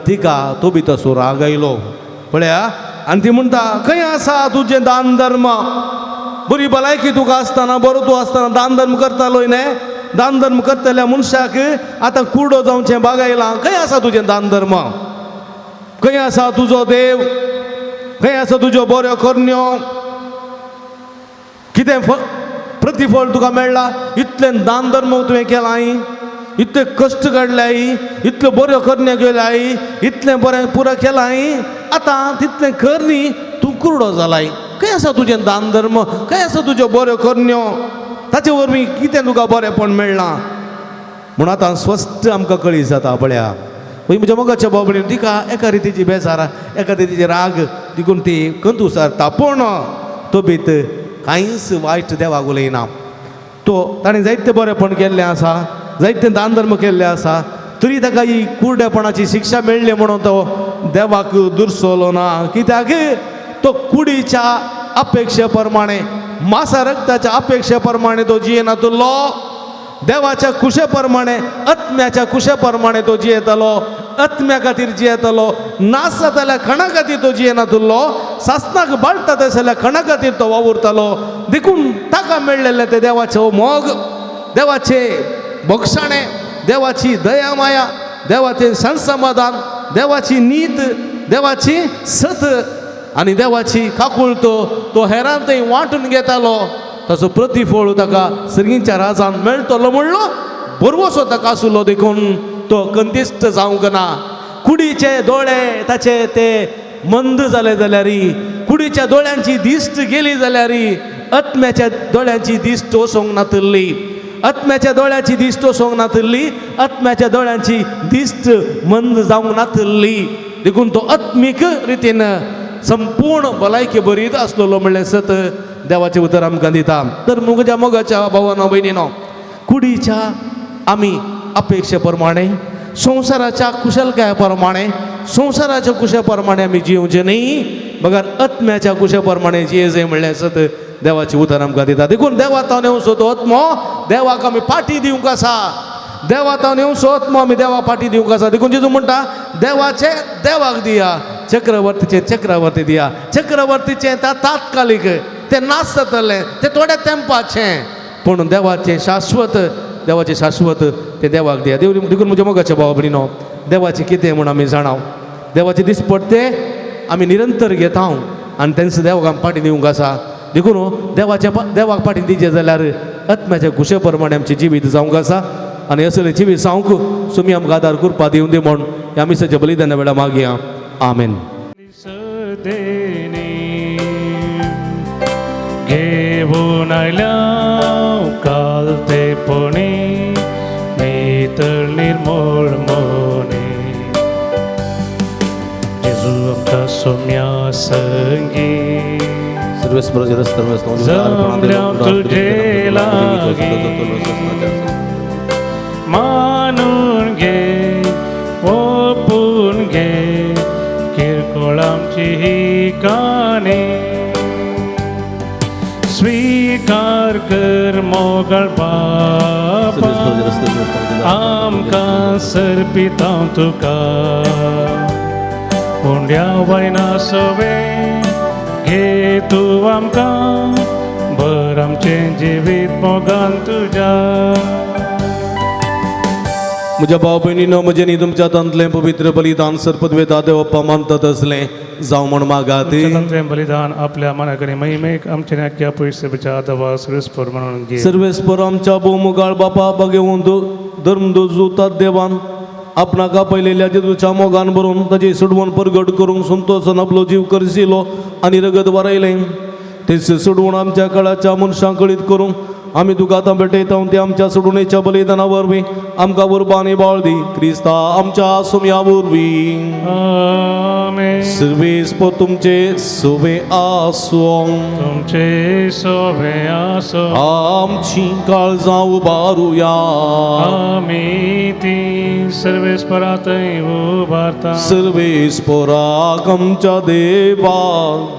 Speaker 4: तिका तो बी तसो राग आयलो पळया. आनी ती म्हणटा खंय आसा तुजें दान धर्म? बरी भलायकी तुका आसतना, बरो तूं आसतना दान धर्म करतालो न्ही, दान धर्म करतल्या मनशाक आतां कुडो जावचें बागायलां, खंय आसा तुजें दान धर्म? खंय आसा तुजो देव? खंय आसा तुज्यो बऱ्यो करण्यो? कितें प्रतिफळ तुका मेळ्ळा? इतलें दान धर्म तुवें केलां, इतले कश्ट काडल्याय, इतल्यो बऱ्यो करण्यो केल्याय, इतलें बरें पुरो केलां, आतां तितलें कर न्ही, तूं कुरडो जालाय. खंय आसा तुजें दान धर्म? खंय आसा तुज्यो बऱ्यो करण्यो? ताचे वरवीं कितें तुका बरेंपण मेळ्ळां? म्हूण आतां स्वस्थ आमकां कळी जाता पळया. म्हज्या मोगाच्या बाबडीन तिका एका रितीची बेजार, एका रितीची राग, देखून ती कंत उसारता. पूण तो बीत कांयच वायट देवाक उलयना. तो ताणें जायतें बरेंपण केल्लें आसा, जायतें दान धर्म केल्लें आसा, तरी ताका ही कुरडेपणाची शिक्षा मेळ्ळी म्हणून तो देवाक दुरसलो ना. कित्याक तो कुडीच्या अपेक्षे प्रमाणे, मासा रक्ताच्या अपेक्षे प्रमाणे तो जियेनातलो, देवाच्या कुशे प्रमाणे, आत्म्याच्या कुशे प्रमाणे तो जियेतालो, आत्म्या खातीर जियेतालो, नास जाताल्या खणा खातीर तो जियेनातलो, सासनाक बाळटा तसल्या खणा खातीर तो वावुरतालो. देखून ताका मेळ्ळेलें तें देवाचो मोग, देवाचे बक्षाणें, देवाची दया माया, देवाचें संसमाधान, देवाची नीत, देवाची सत आनी देवाची काकूळ तो हेरान थंय वांटून घेतालो. ताचो प्रतिफळ ताका सर्गींच्या राजान मेळटलो म्हणलो बरवसो ताका आसलो. देखून तो कंतिश्ट जावंक ना. कुडीचे दोळे ताचे ते मंद जाले जाल्यार, कुडीच्या दोळ्यांची दिश्ट गेली जाल्यार, आत्म्याच्या दोळ्यांची दिश्ट वचोंक नातल्ली, आत्म्याच्या दोळ्याची दिश्ट वचोंक नातल्ली, आत्म्याच्या दोळ्यांची दिश्ट मंद जावंक नातल्ली. देखून तो आत्मीक रितीन
Speaker 3: संपूर्ण भलायकी बरीत आसलेलो म्हणलें सत देवाचें उतर आमकां दिता. तर म्हज्या मोगाच्या भावानो भयणीनो, कुडीच्या आमी अपेक्षे प्रमाणे, संवसाराच्या कुशलकाये प्रमाणे, संवसाराच्या कुशे प्रमाणे आमी जियोवचें न्ही, बगर आत्म्याच्या कुशे प्रमाणे जिये जाय म्हणलें सत देवाचें उतर आमकां दिता. देखून देवा तावन येवचो तो आत्मो देवाक आमी पाटी दिवंक आसा, देवा तावन येवचो आत्मो आमी देवा पाटी दिवंक आसा. देखून जेजू म्हणटा देवाचें देवाक दिया, चक्रवर्तीचें चक्रवर्ती दिया. चक्रवर्तीचें तात्कालीक तें नाश जातलें, तें थोड्या तेंपाचें, पूण देवाचें शाश्वत, देवाचें शाश्वत तें देवाक दिया. देव देखून म्हज्या मोगाच्या भावा भयणीनो, देवाचें कितें म्हूण आमी जाणाव, देवाचें दिसपट्टें आमी निरंतर घेता आनी तेंच देवाक आमी पाटी दिवंक आसा. देखून देवाच्या देवाक पाटी दिवचें जाल्यार आत्म्याच्या कुशे प्रमाणे आमचें जिवीत जावंक आसा आनी असलें जिवीत जावंक सुमी आमकां आदार करपा दिवं दी म्हूण ह्या मिसाच्या बलिदाना वेळार मागया. आमेन.
Speaker 2: घेऊन आयल्या काल ते पणी नितळ निर्मळ मने, जेजू आमकां सोम्या संगी जमल्या तुझे लागी, मानून घे ओपून घे किरकोळ आमची ही काणी, स्वीकार कर मोगळ बापा आमकां सर्पिता तुका, उंड्या वयना सवे घे तूं आमकां भर आमचें जिवीत मोगान तुज्या.
Speaker 3: म्हज्या भाव भयणीनो, म्हजें न्ही तुमच्या हातांतलें पवित्र बलिदान सरपदवेता देवप्पा मानतात असलें जावं म्हूण मागात.
Speaker 2: बलिदान आपल्या मनाकडे महिमेक आमच्या नाक्या पयशे बचा दवा सर्वेस्पर म्हणून घे.
Speaker 4: सर्वेस्पर आमच्या भोवमुगाळ बापा बघेवन धर्मदूत देवान आपणाक आपयलेल्या जेजूच्या मोगान भरून ताची सोडवण परगट करूंक संतोसान आपलो जीव करशिलो आनी रगत वारयलें, तेच सोडवण आमच्या काळाच्या मनशां कळीत करूंक आमी तुका आतां भेटयता. ते आमच्या सोडवणेच्या बलिदाना वरवीं आमकां उर्बा आनी बाळ दी, क्रिस्ता आमच्या सुम्या वरवीं.
Speaker 2: आमेन.
Speaker 4: सर्वेस्पर तुमचे सोवे आसूं,
Speaker 2: तुमचे सोवे आसूं.
Speaker 4: आमची काळजां उबारुया,
Speaker 2: आमी ती सर्वेस्परा थंय उबारता.
Speaker 4: सर्वेस्पराक आमच्या देवा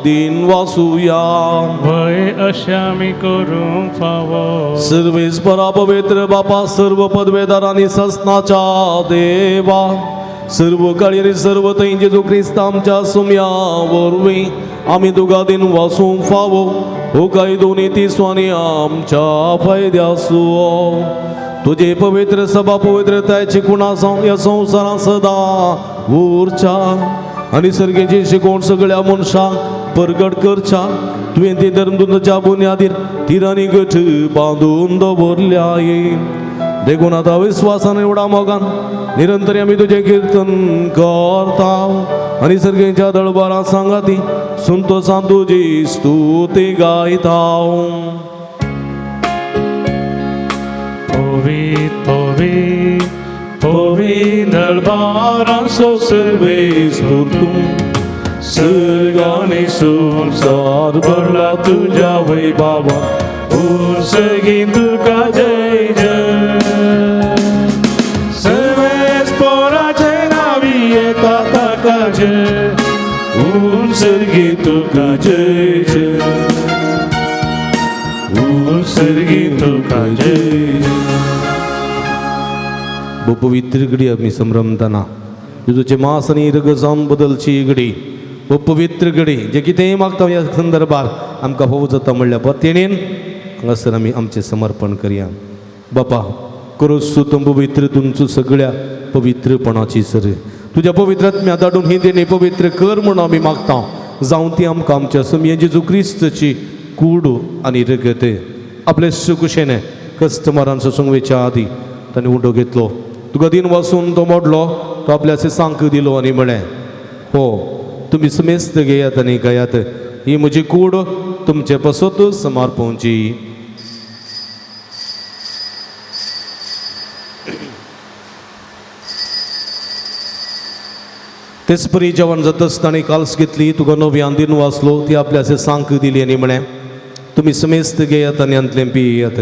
Speaker 4: दिन वासुया,
Speaker 2: भंय अशें आमी करूंक फावो.
Speaker 4: सर्वेस्परा पवित्र बापा, सर्व पदवेदार आनी ससनाच्या देवा, सर्व काळी आनी सर्व थंय जेजू क्रिस्त आमच्या सुम्या वरवीं आमी तुका दिन वासूंक फावो. हो कायदो नीती स्वानी आमच्या फायद्यासो, तुजे पवित्र सभा पवित्रतायची कुणा जावं ह्या संवसारांत सदां उरच्या आनी सर्गेची शिकवण सगळ्या मनशांक परगट करच्या. तुवें ती धर्मदूताच्या बुन्यादीर तिरांनी गठ बांदून दवरल्या. देखून आतां विस्वासान एवढा मोगान निरंतर आमी तुजें किर्तन करता आनी सर्गेच्या दळबारां सांगाती संतोसान तुजी स्तुती गायता.
Speaker 2: पवित्र पवित्र पवित्र दरबारांचो सर्वेस्पर तूं, सर्ग आनी संवसार भरला तुज्या वैभवान, उर्सगी तुका जय जय. सर्वेस्पराचे नांवी येता ताका जय, उर्सगी तुका जय जय, उर्सगी तुका जय जय.
Speaker 3: पवित्र घडी आमी संभ्रमताना जेजूचे मांस आनी रगत जावन बदलची घडी, हो पवित्र घडी जे कितेंय मागता ह्या संदर्भार आमकां फावो जाता म्हणल्यार पत्तेणेन हांगासर आमी आमचें समर्पण करया. बापा करोस तूं पवित्र तुमचो सगळ्या पवित्रपणाची सर, तुज्या पवित्र आत्म्या धाडून ही देणी पवित्र कर म्हूण आमी मागता. जावं ती आमकां आमच्या समये जेजू क्रिस्तची कूड आनी रगत. आपले सुकुशेने कस्टमरांचो संगवेच्या आदी ताणें उंडो घेतलो, तुका दिन वासून तो मोडलो, तो आपल्या सांक दिलो आनी म्हळें, हो तुमी समेस्त घेयात आनी गायात, ही म्हजी कूड तुमचे पासत समर्पणची. तेच परी जेवण जातच ताणें काल्स घेतली, तुका नव्यान दिन वाचलो, ती आपल्या सांक दिली आनी म्हळें, तुमी समेस्त घेयात आनी हांतलें पियात,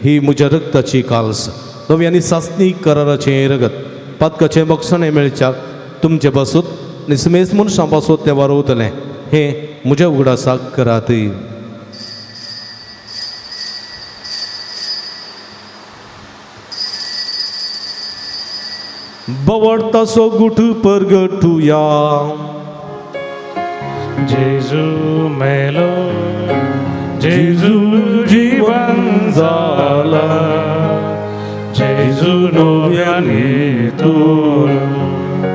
Speaker 3: ही म्हज्या रक्ताची काल्स, नवी आनी सासणी कराराचें रगत, पातकाचें बक्षणें मेळच्याक तुमचे पासून आनी समेस्त मनशां पासून तें वारोवतलें, हें म्हज्या उगडासाक करात. बवडतासो गुठ परगटुया.
Speaker 2: जेजू मेलो, जेजू जीवन जाला, जेजू नव्याने तोलो.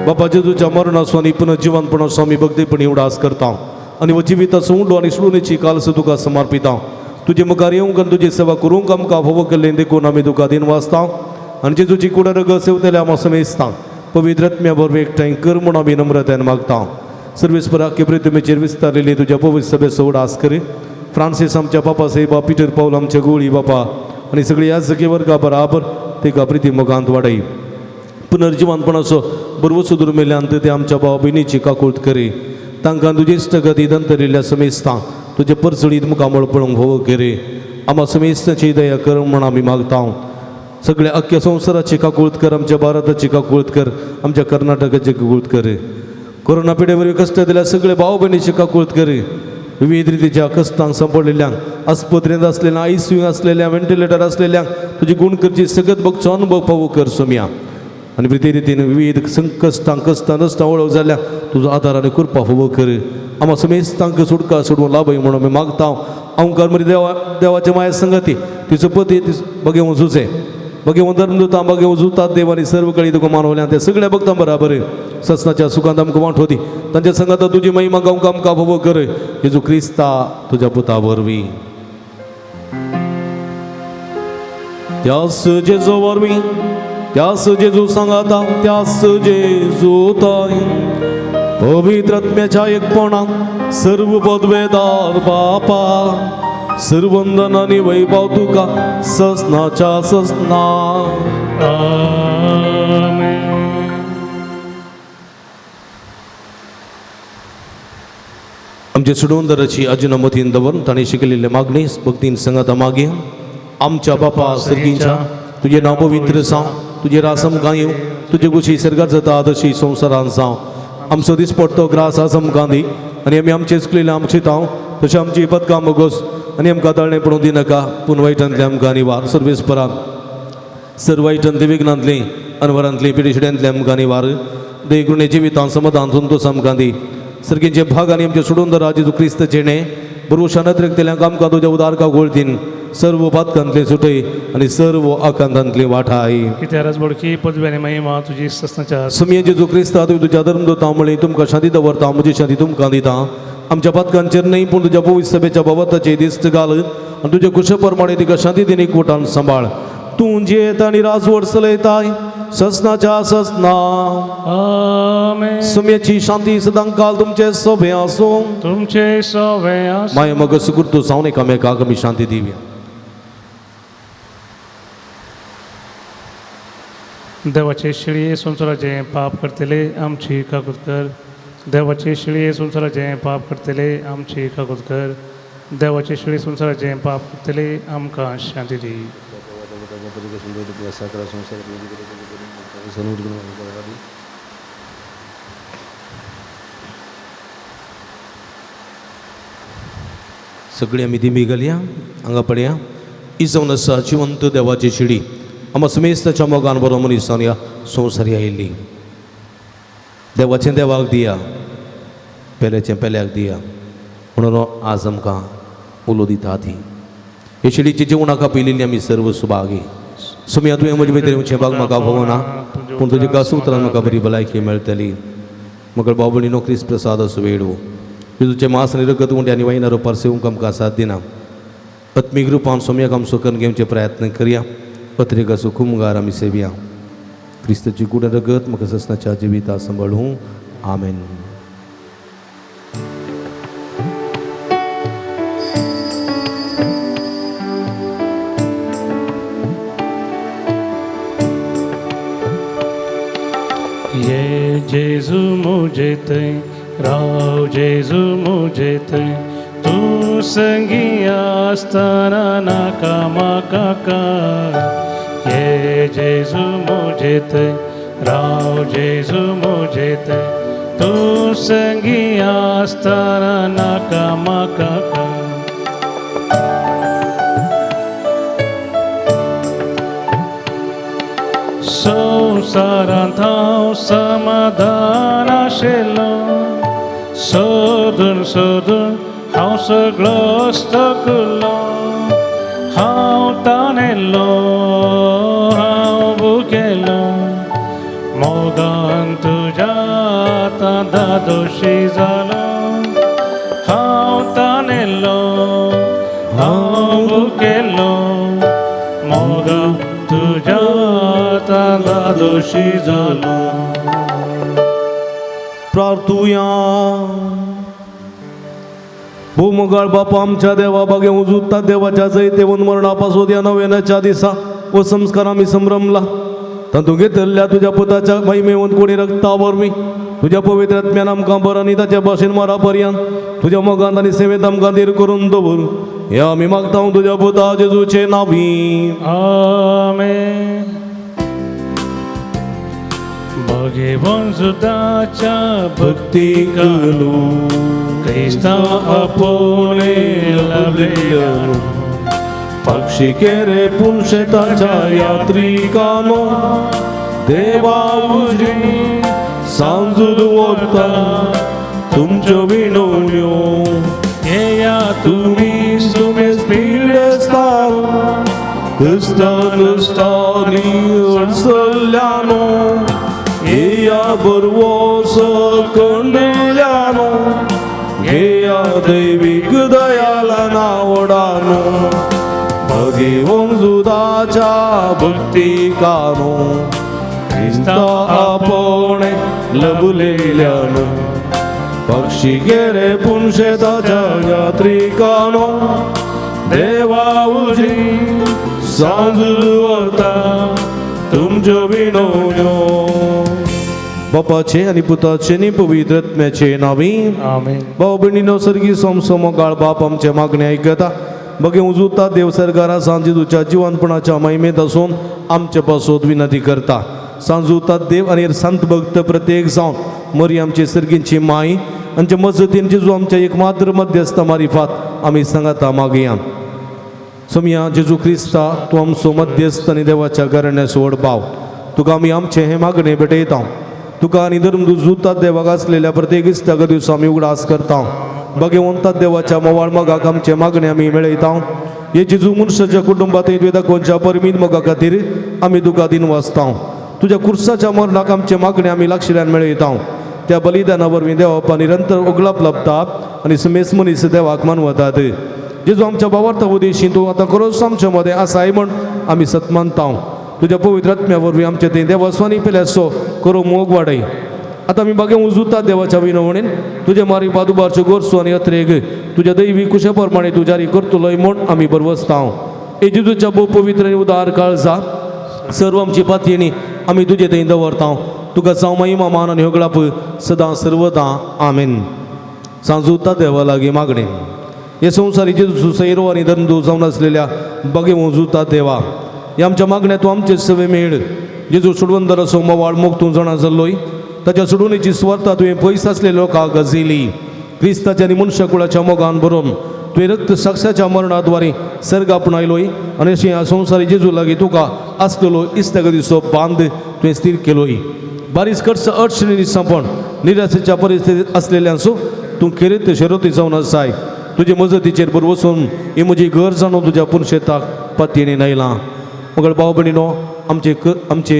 Speaker 3: बापा जेजूच्या मरणाचो आनी पुनर्जिवनपणाचो आमी भक्तीपणी उडास करता आनी हो जिविताचो उंडो आनी सोडूनेची कालस तुका समर्पिता. तुजे मुखार येवंक आनी तुजी सेवा करूंक आमकां फावो केल्लें देखून आमी तुका दिन वाचता आनी जेजूची कुड रगत सेवतल्या आमी समेस्ता पवित्र आत्म्या बरोबर एकठांय कर म्हूण आमी नम्रतायेन मागता. सर्वेस्परा की पृथ्वीचेर विस्तारलेली तुज्या पवित्र सभेचो उडास करी. फ्रांसीस आमच्या बापा साहेबा, पिटर पावल आमच्या गोळी बापा आनी सगळी ह्या सगळी वर्गा बराबर तिका प्रिती मोगांत वाडय. पुनर्जिवनपणाचो बरवो सुदूर मेल्ल्यान ते आमच्या भाव भयणीची काकूळत करी. तांकां तुजी इश्टगती दंतरिल्ल्या समेस्तां तुजे परचळीत मुखामळ पळोवंक फावो करी. आमा समेस्ताची दया कर म्हूण आमी मागता. सगळ्या अख्ख्या संवसाराची काकूळत कर, आमच्या भारताची काकूळत कर, आमच्या कर्नाटकाची काकूळत कर. कोरोना पिडे वरवीं कश्ट दिल्या सगळे भाव भयणीची काकूळत कर. विविध रितीच्या कश्टांक सांपडलेल्यांक, आस्पत्रेंत आसलेल्या, आयसीयू आसलेल्या, व्हेंटिलेटर आसलेल्यांक तुजी गुण करची सगत बगचो अनुभव फावो कर सोम्या. आनी प्रिती रितीन विविध संकश्टांक कश्टां नश्टां वळख जाल्या तुजो आदार आनी कृपा फावो कर. आमा समेस्तांक सुटका सोडून लाभय म्हणून आमी मागता. अंकार मरी देवा देवाचे माया संगती तिचो पती बगेवन झुजे बगेवन धर्मदूतां बगेवन झुतात देव आनी सर्व कळी तुका मानवल्या ते सगळ्या भक्तां बराबर ससनाच्या सुखांत आमकां वांट होती तांच्या संगात तुजी महिमा गावंक आमकां फावो कर. जेजू क्रिस्ता तुज्या पुता वरवीं. त्यास जेजू वरवीं, त्यास जेजू सांगाता, त्यास जेजू ताई पवित्र आत्म्याच्या एकपणान सर्व पदवेदार बापा सर्वंदन आनी वैभव तुका ससनाच्या ससना.
Speaker 2: आमेन.
Speaker 3: आमचे सुडवंदराची अजिनमतीन दवरून तांणी शिकलेले मागणी भक्तीन संगाता मागे. आमच्या बापा सर्गींच्या, तुजें नांव पवित्र जावं, तुजें रास आमकां येवं, तुजे कुशी सर्गात जाता तशी संवसारान जावं. आमचो दिसपडतो ग्रास आज आमकां दी आनी आमी आमचे चुकलेले आमचे तांव तशें आमची पदकां मोगोस आनी आमकां ताळणें पडूं दिनाका, पूण वायटांतलें आमकां निवार. सर्वेस्परा सर्व वायटांतलीं विघ्नांतलीं अनवरांतलीं पिडेशिड्यांतलीं आमकां निवार. देगुणे जिवितान समाधान संतोष आमकां दी. सर्गींचे भाग आनी आमचे सोडून दरा जेजू क्रिस्त जेणे बरोवशा नदरेक आमकां तुज्या उदारका गोळतीन सर्व पातकांतले सुटय आनी सर्व आकांतांतली वाठाय.
Speaker 2: कित्यारच बोडकी पदवी आनी महिमा तुजी ससनाच्या.
Speaker 3: सुमये जेजू क्रिस्ता तुवें तुज्या धर्मदूतां म्हळें, तुमकां शांती दवरता, म्हजी शांती तुमकां दिता. आमच्या पातकांचेर न्हय पूण तुज्या पवित्र सभेच्या भवताचेर दिस्त घाल आनी तुज्या कुशे प्रमाणे तिका शांती दिनी कोटान सांबाळ. तूं जियेता आनी राजवट चलयताय ससनाच्या ससना.
Speaker 2: आमेन.
Speaker 3: सुम्याची शांती सदांकाल तुमचे सोबे आसूं.
Speaker 2: तुमचे सोबे आसूं.
Speaker 3: माया मग सुकृत जावन एकामेकाक आमी शांती दिवया.
Speaker 2: देवाचे शिळये संवसाराचें पाप करतले आमची काकूत कर. देवाचे शिळये संवसाराचें पाप करतले आमची काकूत कर. देवाचे शिळये संवसाराचें पाप करतले आमकां शांती दी.
Speaker 3: सगळी आमी दिमी घालया हांगा पळया. ही जावन आसा जिवंत देवाची शिडी आमा समेस्ताच्या मोगान बरो मनीसान ह्या संवसारी आयिल्ली. देवाचें देवाक दिया, पेल्याचें पेल्याक दिया म्हणून आज आमकां उलो दिता ती. हे शिडीची जेवणाक आपयिल्ली आमी सर्व सुभागी. सुमया तुवें म्हजे भितर येवचें भाग म्हाका भोवना, पूण तुज्या कास उतरान म्हाका बरी भलायकी मेळटली. मगळ बाबणी नोकरीस प्रसाद असो वेळो जेजूचें मास आनी रगत उंडे आनी वायना रुपार सेवंक आमकां साथ दिना. आत्मीक रुपान सोम्याक आमचो करून घेवचे प्रयत्न करया. पत्रिकाचो कुमगार आमी सेवया. क्रिस्ताची गुण रगत म्हाका ससनाच्या जिविता सांबाळूं. आमेन.
Speaker 2: ये जेजू मुझे थंय राव जेजू मुझे थंय तूं संगी आसतना नाका म्हाका कांय ये जेजू मुझे थंय राव जेजू मुझे थंय तूं संगी आसतना नाका म्हाका कांय. संवसारांत हांव समाधान आशिल्लो सोदून सोदून हांव सगळो थकलो हांव तानेल्लो हांव भुकेलो मोगान तुज्या आतां दादोशी जालो हांव तानेल्लो हांव भुकेलो मोगान तुज्या आतां दादोशी जालो.
Speaker 4: प्रार्थुया. भूमगाळ बापा आमच्या देवा बागे उजुत्ता देवाच्या जैतेवन मरणापासून या नव्याच्या दिसा व संस्कार आमी संभ्रमला तातूंत घेतल्या तुज्या पुताच्या महिमेवन कोणी रक्ता वरवीं तुज्या पवित्र आत्म्यान आमकां बरो आनी ताच्या भाशेन मरा पर्यंत तुज्या मोगांत आनी सेवेंत आमकां धीर करून दवर हे आमी मागता तुज्या पुता जेजूचे नांवी.
Speaker 2: आमेन. भगेवन जुदाच्या भक्तिकानू क्रिस्तांव आपोवणे लाभलेल्यानो
Speaker 4: पक्षी केरे पुनशेताच्या यात्रिकानो देवा उजवी सांजूद वता तुमच्यो विणवण्यो
Speaker 2: येया तुमी सुमेस
Speaker 4: पिडेस्तान क्रिस्तान अडसल्ल्यानो येया बरवोस कंडल्यानो घेया दैवीक दयाला नावडानो भगेवंग जुदाच्या भक्तिकानो क्रिस्ता आपोवणे लभलेल्यानो पक्षी गेरे पुनशेताच्या यात्रिकानो देवा उजवी सांज वता तुमच्यो विणवण्यो. बापाचे आनी पुताचे आनी पवित्र आत्म्याचे नांवी.
Speaker 2: आमेन.
Speaker 4: भाव भयणीनो सर्गी समसमोगाळ बाप आमचे मागणे आयकता बगे उजुता देव सरकारा सांजेजूच्या जिवनपणाच्या महिमेत आसून आमचे पासून विनंती करता. सांजुता देव आनी संत भक्त प्रत्येक जावन मरी आमचे सर्गींची माई आमच्या मजतीन जेजू आमच्या एक मात्र मध्यस्थ मारिफात आमी सांगाता मागया. सोमया जेजू क्रिस्ता तूं आमचो मध्यस्थ आनी देवाच्या घराण्याचो व्हड भाव तुका आमी आमचें हें मागणें भेटयता. तुका आनी धर्म जुतात देवाक आसलेल्या प्रत्येक इश्टाक दिवसा आमी उगडास करता. भगवंता देवाच्या मोवाळ मोगाक आमचे मागणें आमी मेळयता. हे जेजू मनशाच्या कुटुंबात तुवें दाखोवच्या परमीत मोगा खातीर आमी तुका दिन वाचता. तुज्या कुर्साच्या मरणाक आमचे मागणें आमी लागशिल्ल्यान मेळयता. त्या बलिदाना वरवीं देवापा निरंतर उगलाप लाबता आनी सुमेस मनीस देवाक मानवतात. जेजू आमच्या बावार्थ उदेशी तूं आतां खरोच आमच्या मदें आसाय म्हण आमी सत मानता. तुज्या पवित्र आत्म्या वरवीं आमचे थंय देवस्वानी पेल्याचो करो मोग वाडय. आतां आमी बागे उजुता देवाच्या विनवणेन तुजे मारी बादुबारच्यो गोरसो आनी अत्रेग तुज्या दैवी कुशा प्रमाणे तूं जारी करतलोय म्हूण आमी बरवसता. हे जेजूच्या भोव पवित्र आनी उदार काळजा सर्व आमची पातयेनी आमी तुजे थंय दवरता. तुका जावं महिमा मान आनी होगळाप सदां सर्वदां. आमेन. सांजुता देवा लागीं मागणें. हे संवसारी जेजू सैरो आनी धर्मदूत जावन आसलेल्या बागे उजुता देवा हे आमच्या मागण्या तूं आमचे सवे मेळ. जेजू सोडवंदराचो मोवाळ मोग तूं जाणा जाल्लोय ताच्या सोडवणेची सुवार्ता तुवें पयस आसलेल्या लोकांक गजयली. क्रिस्ताच्या आनी मनशाकुळाच्या मोगान भरून तुवें रक्त साक्षाच्या मरणाद्वारे सर्ग आपणायलोय आनी अशें ह्या संवसारी जेजू लागीं तुका आसलेलो इश्टागतीचो बांद तुवें स्थीर केलोय. बारीस खर्च अडचणी सांपण निराशेच्या परिस्थितीत आसलेल्यांचो तूं खेरीत शरती जावन आसाय. तुजे मजतीचेर बरो वचून ही म्हजी घर जाणून तुज्या पुनशेताक पातयेन आयलां. मगळ भाव भयणीनो आमचे आमचे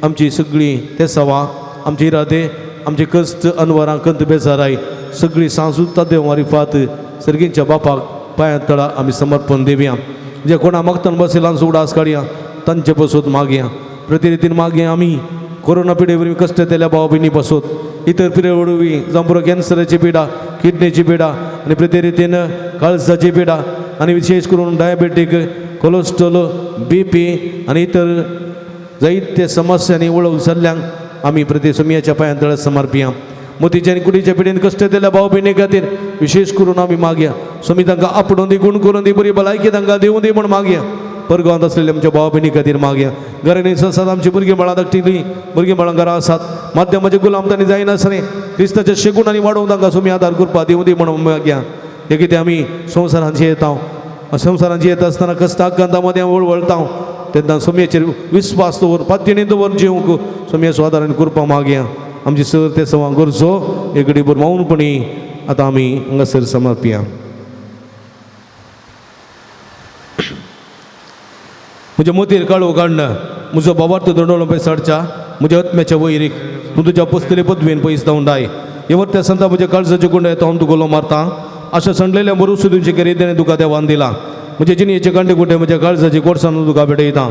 Speaker 4: आमची सगळीं तेसावां आमचे इरादे आमचे कश्ट अनवरां कंत बेजाराय सगळीं सांजुता देव मारिफात सर्गींच्या बापाक पांयां तळा आमी समर्पण दिवया. जे कोणा मागतान बसयलां उगडास काडया तांचे पसून मागया. प्रतिरितीन मागया आमी कोरोना पिडे वरवीं कश्ट येतल्या भाव भयणी पासून इतर पिडे वरवीं जावं पुरो कॅन्सराची पिडा किडनीची पिडा आनी प्रतिरितीन काळजाची पिडा आनी विशेश करून डायबेटीक कोलेस्ट्रॉल बीपी आनी इतर जायते समस्यांनी वळख जाल्ल्यांक
Speaker 3: आमी प्रति सुमयाच्या पांयां तळ्यात समर्पिया. मोतीच्या आनी कुडीच्या पिडेन कश्ट दिल्या भाव भयणी खातीर विशेष करून आमी मागया. स्वामी तांकां आपडून दी, गुण करून दी, बरी भलायकी तांकां दिवूं दी म्हूण मागया. परगांवांत आसलेल्या आमच्या भाव भयणी खातीर मागया. घरांनी संसाद आमची भुरगीं बाळां धाकटिलीं भुरगीं बाळां घरा आसात, माध्यमाचे गुलाम तांणी जायनासलें क्रिस्ताच्या शेगूण आनी वाडोवंक तांकां स्वामी आदार करपा दिवूं दी म्हूण मागया. हें कितें आमी संवसारांत येता, संवसारांत येता आसतना कश्टाक गांधा मदें वळवळटा तेन्ना सोमयेचेर विस्वास दवर, पातयेनी दवर जिवंक सोमयेचो आदार आनी कृपा मागया. आमची सर ते सवां गरजो एक घडीभर मौनपणी आतां आमी हांगासर समर्पिया. म्हज्या मोतीर काळो काडण म्हजो बाबार्थ दोंडोलो पळय सडच्या म्हज्या आत्म्याच्या वैरीक तूं तुज्या पसतली पदवेन पयस धांवडाय. येवर त्या संता म्हज्या काळजाचे गुंड येता हांव तुगोलो मारता. अशा संडलेल्या बरोसो दिवचे केरी तुका देवान दिला. म्हजे जिणेचे कांडे कुटे म्हज्या काळजाची कोडसान तुका भेटयता.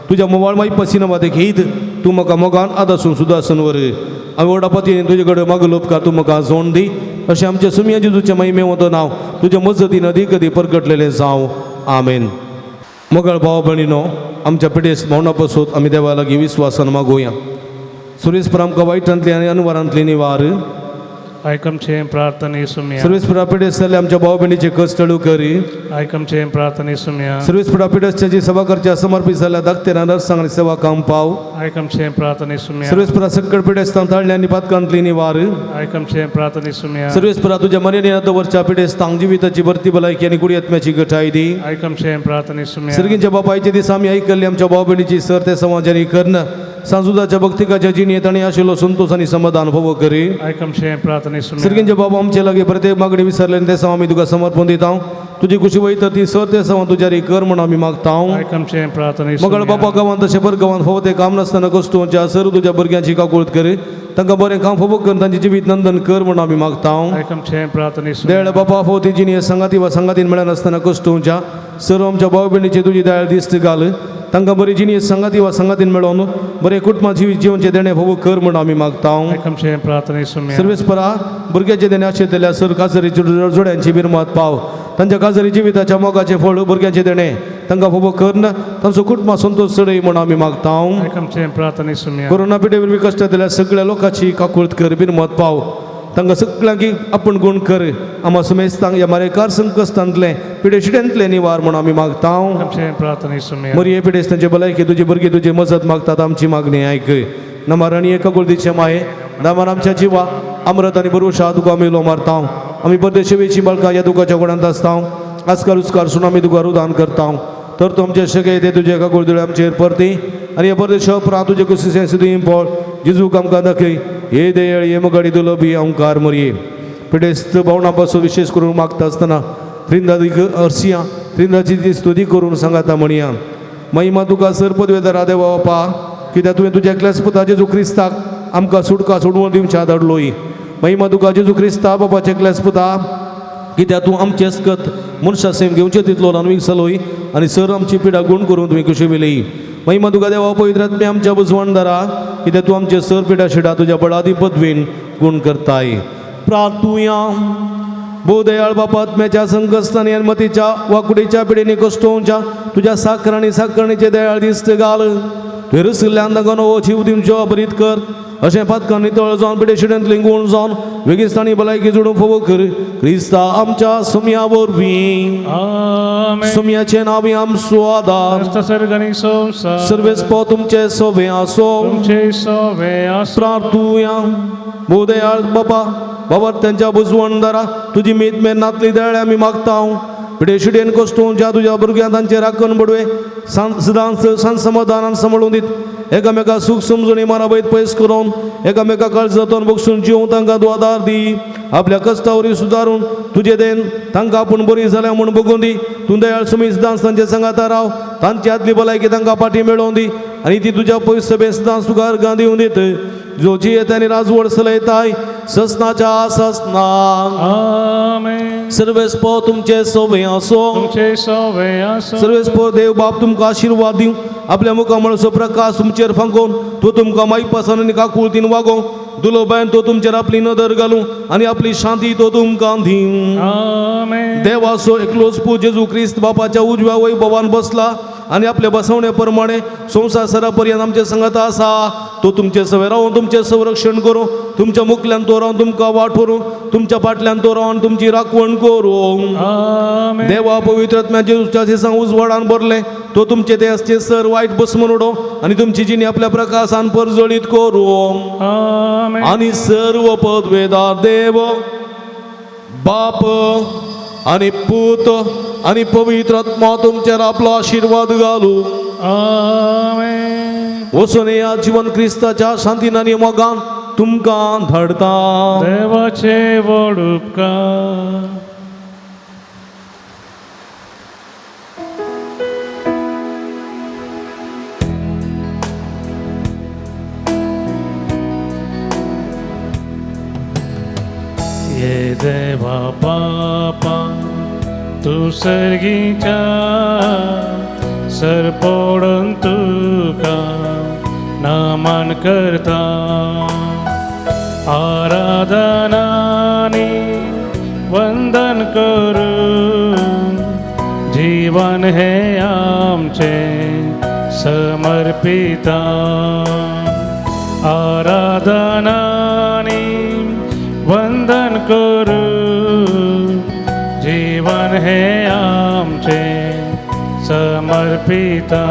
Speaker 3: तुज्या मोवाळ माई पसिना मातेक हीत तूं म्हाका मोगान आदासून सुदासून वर. हांवें व्हडा पतीन तुजे कडेन मागलो उपकार तूं म्हाका जोण दी. अशें आमच्या सुमया जेजूचें महिमे नांव तुज्या मजतीन अदीक अदीक परगटलेलें जावं. आमेन. मोगाळ भाव भयणीनो, आमच्या पिडेस्त भावना पसून आमी देवा लागीं विस्वासान मागोवया. सुरेशपुर आमकां वायटांतली आनी अनवरांतली निवार.
Speaker 2: आयकमचे प्रार्थने सुम्या.
Speaker 3: सर्वेस्पुरा पिडेस्त जाल्ले आमच्या भाव भयणीचे कश्ट करी.
Speaker 2: आयकमचे प्रार्थने सुम्या.
Speaker 3: सर्वेस्पुरा पिडेस्ताची सभा करच्या समर्पित जाल्ल्या धाकतेरा नर्सांक आनी सेवा काम पाव.
Speaker 2: आयकमचे प्रार्थने सुम्या.
Speaker 3: सर्वेस्पुरा सक्कड पिडेस्तां ताळ्ळे आनी पातकांतली निवार.
Speaker 2: आयकमचे प्रार्थने सुम्या.
Speaker 3: सर्वेस्पुरा तुज्या मर्यादेन दवरच्या पिडेस्तांक जिविताची भरती भलायकी आनी कुडी आत्म्याची गठाय दी.
Speaker 2: आयकमचे प्रार्थने सुम्या.
Speaker 3: सर्गींच्या बापायचे दिसा आमी आयकल्ली आमच्या भाव भयणीची सर ते समाजानी कर्ण सांजुदाच्या भक्तिकाच्या जिणेंत आनी आशिल्लो संतोष आनी समाधान फावो करी.
Speaker 2: आयकमचे प्रार्थने सुम्या.
Speaker 3: सर्गींचे बाबा आमचे लागीं प्रत्येक मागणी विसरले आनी ते सव आमी तुका समर्पण दिता. तुजी खुशी वयता ती सर ते सव तुज्या री कर म्हूण आमी मागता.
Speaker 2: आयकमचे प्रार्थने
Speaker 3: मगळ बापा गांवांत तशें पर गांवांत फावो तें काम नासतना कश्टोवच्या सर तुज्या भुरग्यांची काकूळत कर. तांकां बरें काम फावो कर, तांचें जिवीत नंदन कर म्हूण आमी मागता.
Speaker 2: आयकमचे प्रार्थने सुम्या.
Speaker 3: दयाळ बापा फावो ती जिणी संगाती वा संगातीन मेळनासतना कश्टोवच्या सर आमच्या भाव भयणीची तुजी दयाळ दिस्त घाल. तांकां बरी जिणी संगाती वा संगातीन मेळोवन बरें कुटुंबा जिवीत जिवनचें देणें फावो कर म्हूण आमी मागता.
Speaker 2: आयकमचे प्रार्थने सुम्या.
Speaker 3: सर्वेस्परा भुरग्याचे देणे आशिल्ल्या सर काजरी जोड्यांची बिरमत पाव. तांच्या काजरी जिविताच्या मोगाचें फळ भुरग्यांचें देणें तांकां फावो कर, तांचो कुटुंबा संतोष चडय म्हूण आमी मागता.
Speaker 2: आयकमचे प्रार्थने सुम्या.
Speaker 3: कोरोना पिडे वरवीं कश्ट दिल्या सगळ्या लोकांची काकूळत कर, बिरमत पाव. तांकां सगळ्यांक आपूण गुण कर. आमा सुमेस्तांक ह्या मारेकार संकश्टांतलें पिडेशिड्यांतलें निवार म्हूण आमी मागता.
Speaker 2: आयकमचे प्रार्थने सुम्या.
Speaker 3: मरिये पिडेस्तांचे भलायकी तुजी भुरगीं तुजी मजत मागतात. आमची मागणी आयक. नमाराणी एका गोलदीचे माये दामार आमच्या जिवा अमृत आनी बरोशा तुका आमी उलो मारता. आमी परदेशेची बाळकां ह्या दुखाच्या गोडांत आसता. आजकाल उस्कार सून आमी तुका रुदान करता. तर तूं आमचे शके ते तुजे एका गोलदुळे आमचेर परती आनी ह्या परदेशा उपरांत तुजे कुशीचें सुदीं पळ जेजूक आमकां दाखय. हे देळ हे मगाडी दुलबी ओंकार मरये. पिडेस्त भावना पासून विशेष करून मागता आसतना त्रिंदादी अर्सिया त्रिंदाची ती स्तुती करून सांगाता म्हणया. महिमा तुका सर पदवेदारा देवा बापा, कित्याक तुवें तुज्या एकल्याच पुता जेजू क्रिस्ताक आमकां सुटका सोडवून दिवच्या धाडलोय. महिमा तुका जेजू क्रिस्ता बापाचे एकल्याच पुता, कित्याक तूं आमचें अस्कत मनशा सेम घेवचें तितलो ल्हान विकसलोय आनी सर आमची पिडा गुण करून तुवें कुशी विली. महिमा तुका देवा पवित्र आत्म्या आमच्या बुजवणदारा, कित्याक तूं आमचे सर पिडा शिडा तुज्या बळादी पदवीन गुण करताय. प्रार्थुया. भोवदयाळ बापा आत्म्याच्या संकश्टांनी आनी मतीच्या वाकुडीच्या पिडेनी कश्टोवच्या तुज्या साखर आनी साखरणीचे दयाळ दिस्त घाल. तुवें रसिल्ल्यान तांकां नवो जीव दिवचो बरीत कर. अशें पातकां नितळ जावन पिडेशिडेंतली गुण जावन वेगेस्तानी भलायकी जोडूंक फावो कर. क्रिस्ता आमच्या सुमया वरवीं.
Speaker 2: आमेन.
Speaker 3: सुमयाचें नांव आमचो आदार.
Speaker 2: सर्गणी संसार
Speaker 3: सर्वेस्पो तुमचे सोबे आसो.
Speaker 2: तुमचे सोवे आसो.
Speaker 3: प्रार्थुया. भोवदयाळ बापा बाबा त्यांच्या बुजवणदारा तुजी मीत मेर नातली दयाळ आमी मागता. पिडेशिडेन कश्टोवच्या तुज्या भुरग्यां तांचे राखण बडवे सदांच संसमाधानान सांबाळून दीत. एकामेका सूख समजून माराबैत पयस करून एकामेका काळजातून बक्षून जिवून तांकां तूं आदार दी. आपल्या कश्टावरी सुदारून तुजे then तांकां आपूण बरी जाल्या म्हूण बगून दी. तूं दयाळ सुमी सदांच तांचे सांगाता राव. तांची आदली भलायकी तांकां पाटी मेळोवन दी आनी ती तुज्या पयस सभेन सदांच तुका अर्गां दिवन दीत. जो जियेत आनी राजवड चलयताय ससनाच्या ससना.
Speaker 2: आमेन.
Speaker 3: सर्वेस्पो तुमचे सोबे आसो.
Speaker 2: तुमचे सोवे आसो.
Speaker 3: सर्वेस्पो देव बाप तुमकां आशिर्वाद दिवं. आपल्या मुखामळचो प्रकाश तुमचेर फांकोवन तो तुमकां मायपासान आनी काकुळतीन वागोवं.
Speaker 4: दुलोबायन तो तुमचेर आपली नदर घालूं आनी आपली शांती तो तुमकां दिवं.
Speaker 2: आमेन.
Speaker 4: देवाचो एकलोच पूत जेजू क्रिस्त बापाच्या उजव्या वैभवान बसला आनी आपल्या बसवणे प्रमाणे संवसार सरा पर्यंत आमचे संगत आसा. तो तुमचे सवे रावन तुमचें संरक्षण करूं, तुमच्या मुखल्यान तो रावन तुमकां वाट व्हरूं, तुमच्या फाटल्यान तो रावन तुमची राखवण करूं.
Speaker 2: आमेन.
Speaker 4: देवा पवित्र आत्म्या जेजूच्या दिसां उजवाडान भरलें तो तुमचे ते आसचे सर वायट बसमून उडोवं आनी तुमची जिणी आपल्या प्रकाशान परजळीत करूं.
Speaker 2: आमेन.
Speaker 4: आनी सर्व पदवेदार देव बाप आनी पूत आनी पवित्र आत्मा तुमचेर आपलो आशिर्वाद घालू.
Speaker 2: आमेन.
Speaker 4: वचून ह्या जिवन क्रिस्ताच्या शांतीन आनी मोगान तुमकां धाडता.
Speaker 2: देवाचे व्हड उपकार. ये देवा बापा तूं सर्गीच्या सरपोडून तुका नमन करता. आराधनानी वंदन करू जीवन हे आमचे समर्पिता. आराधनानी वंदन करू जीवन हे आमचे समर्पिता.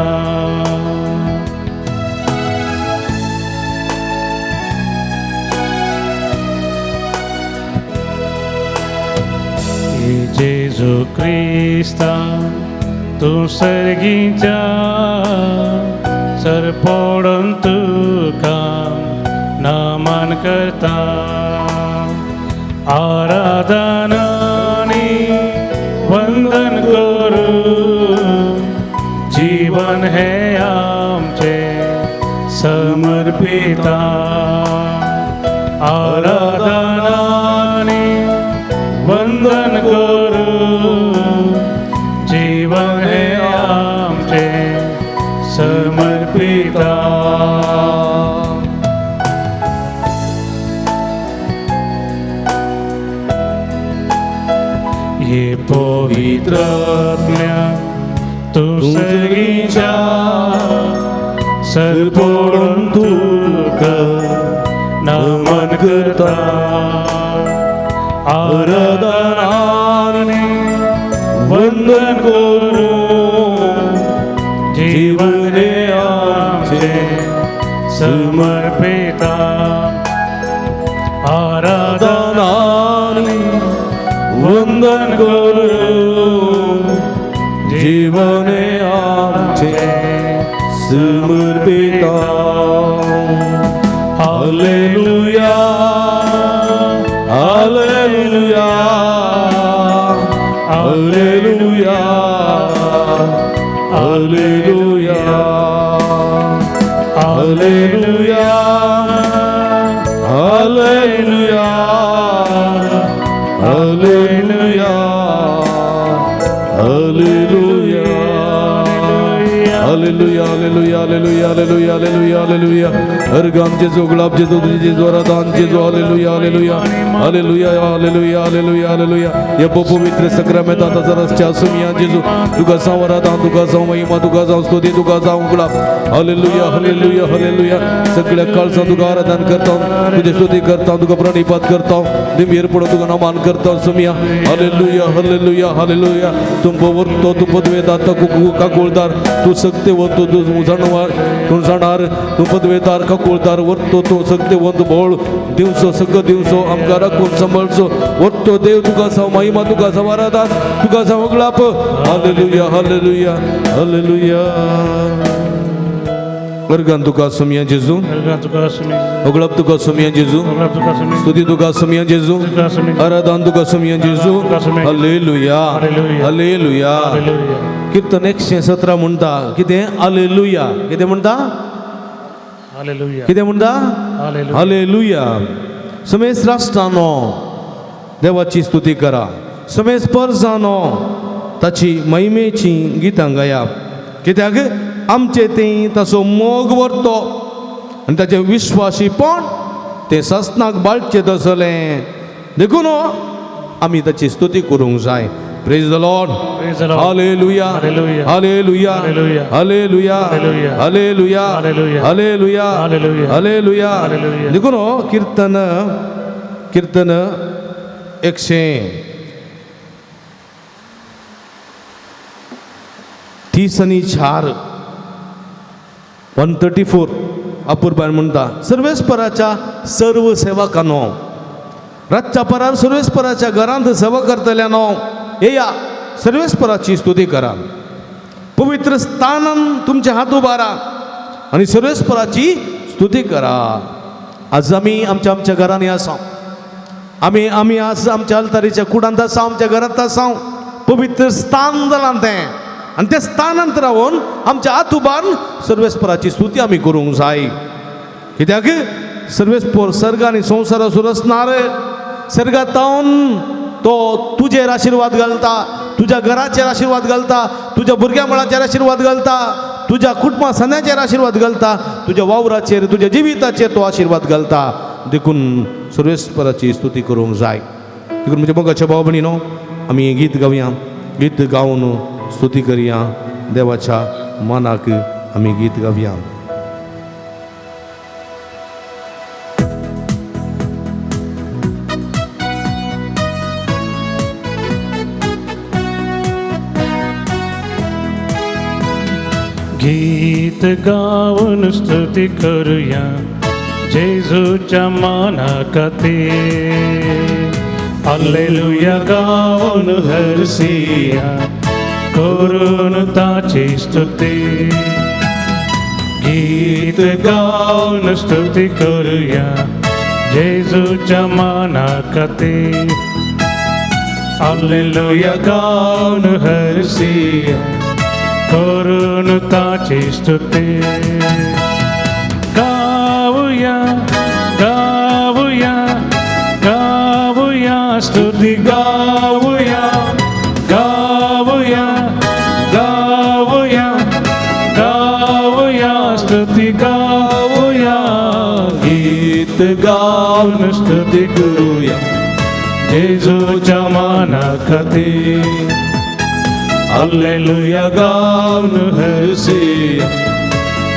Speaker 2: जेजू क्रिस्ता तूं सर्गीच्या सरपोडून तुका नमन करता. आराधनानी वंदन करू जीवन हे आमचे समर्पिता. आराधनानी वंदन करू जीवन हे आमचे समर्पिता. ये पवित्र आत्म्या तूं सर्गीच्या सरपोडून तुका नमन करता. आराधनाने वंदन करू जीवन हे आमचे समर्पिता. आराधनाने
Speaker 4: वंदन करू जीवन हे आमचे समर्पिता. Hallelujah hallelujah hallelujah hallelujah hallelujah hallelujah hallelujah hallelujah hallelujah hallelujah hallelujah hallelujah hallelujah hallelujah. अर्गाम जेजू गुलाब जेजू तुझे जेजू आराधन जेजू. Hallelujah hallelujah hallelujah hallelujah hallelujah hallelujah. या पवित्र सक्रामेंतांत रस्त्या सुमिया जेजू तुका जावं आराधन, तुका जावं महिमा, तुका जावं स्तुती, तुका जावं गुलाब. Hallelujah hallelujah hallelujah. सगळ्या काळजान तुका आराधन करता, तुझे स्तुती करता, तुका प्रणिपात करता, दिमेर पडून तुका नमान करता सुमिया. Hallelujah hallelujah hallelujah. तुमको वरतो तूं पदवेदार काकुळदार तूं सक्तेवंत तूं जाणवार तूं जाणार तूं पदवेदार काकुळदार वरतो तूं सक्तेवंत भोळ दिवसो सगळो दिवसो आमकां राखून सांबाळचो वरतो देव. तुका जावं महिमा, तुका जावं आराधन, तुका जावं गुलाब. Hallelujah hallelujah hallelujah. वर्गान तुका सुमिया जेजू,
Speaker 2: अर्गां तुका सुमी,
Speaker 4: अगळप तुका सुमिया जेजू,
Speaker 2: गुलाब तुका सुमी,
Speaker 4: स्तुती तुका सुमिया जेजू,
Speaker 2: तुका सुमी,
Speaker 4: आराधन तुका सुमिया जेजू. Hallelujah hallelujah.
Speaker 2: हालेलुया.
Speaker 4: कीर्तन 117 म्हणटा कितें? हालेलुया. कितें म्हणटा?
Speaker 2: हालेलुया.
Speaker 4: कितें म्हणटा?
Speaker 2: हालेलुया.
Speaker 4: हालेलुया. समेस्त राष्ट्रानो देवाची स्तुती करा, समेस्त परजानो ताची महिमेची गितां गाया. कित्याक आमचे थंय ताचो मोग वरतो आनी ताचें विश्वासीपण तें सासणाक बाळचें तसलें. देखून आमी ताची स्तुती करूंक जाय. Praise the Lord.
Speaker 2: Praise the Lord.
Speaker 4: Hallelujah.
Speaker 2: Hallelujah.
Speaker 4: Hallelujah.
Speaker 2: Hallelujah.
Speaker 4: Hallelujah.
Speaker 2: Hallelujah.
Speaker 4: Hallelujah.
Speaker 2: Hallelujah.
Speaker 4: Hallelujah.
Speaker 2: Hallelujah.
Speaker 4: Hallelujah.
Speaker 2: Hallelujah.
Speaker 4: देखून कीर्तन कीर्तन 134, 134 अपुरबाय म्हणटा, सर्वेस्पराच्या सर्व सेवकांनो, रातच्या परार सर्वेस्पराच्या घरांत सेवा करतल्यानो, येया सर्वेस्पराची स्तुती करा. पवित्र स्थानान तुमचे हात उबारा आनी सर्वेस्पराची स्तुती करा. आज आमी आमच्या आमच्या घरांनी आसा, आमी आमी आज आमच्या अल्तारीच्या कुडांत आसा, आमच्या घरांत आसा. पवित्र स्थान जालां तें आनी त्या स्थानांत रावन आमच्या हात उबारून सर्वेस्पराची स्तुती आमी करूंक जाय. कित्याक सर्वेस्पर सर्ग आनी संवसाराचो रचणार, सर्गांत तो तुजेर आशिर्वाद घालता, तुज्या घराचेर आशिर्वाद घालता, तुज्या भुरग्या मुळाचेर आशिर्वाद घालता, तुज्या कुटुंबा सन्याचेर आशिर्वाद घालता, तुज्या वावराचेर, तुज्या जिविताचेर तो आशिर्वाद घालता. देखून सर्वेस्पराची स्तुती करूंक जाय. देखून म्हज्या मोगाच्या भाव भयणीनो, आमी गीत गावया, गीत गावन स्तुती करया देवाच्या मनाक. आमी गीत गावया.
Speaker 2: गीत गाऊन स्तुती करूया जेजूच्या मानाखातीर. हालेलुया गाऊन हरसिया करून ताची स्तुती. गीत गाऊन स्तुती करूया जेजूच्या मानाखातीर. हालेलुया गाऊन हरसिया करून ताची स्तुती. गाऊया गाऊया गाऊया स्तुती, गाऊया गाऊया गाऊया गाऊया स्तुती, गाऊया. गीत गाऊन स्तुती करूया जेजूच्या मानाखातीर. हालेलुया गाऊन हरसिया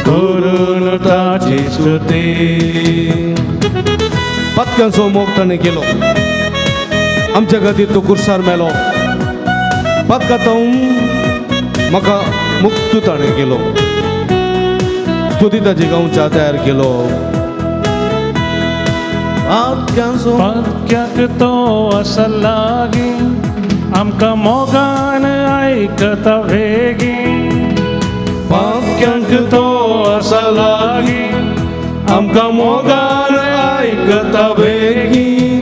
Speaker 2: करून ताची स्तुती.
Speaker 4: पातक्यांचो मोग ताणें केलो, आमच्या खातीर तो कुर्सार मेलो. पातकांत म्हाका मुक्त ताणें केलो, स्तुती ताची गांवच्या तयार केलो. पातक्यांचो
Speaker 2: पातक्याक तो आसा लागीं, आमकां मोगान आयकता वेगीं. पातक्यांक तो आसा लागीं, आमकां मोगान आयकता वेगीं.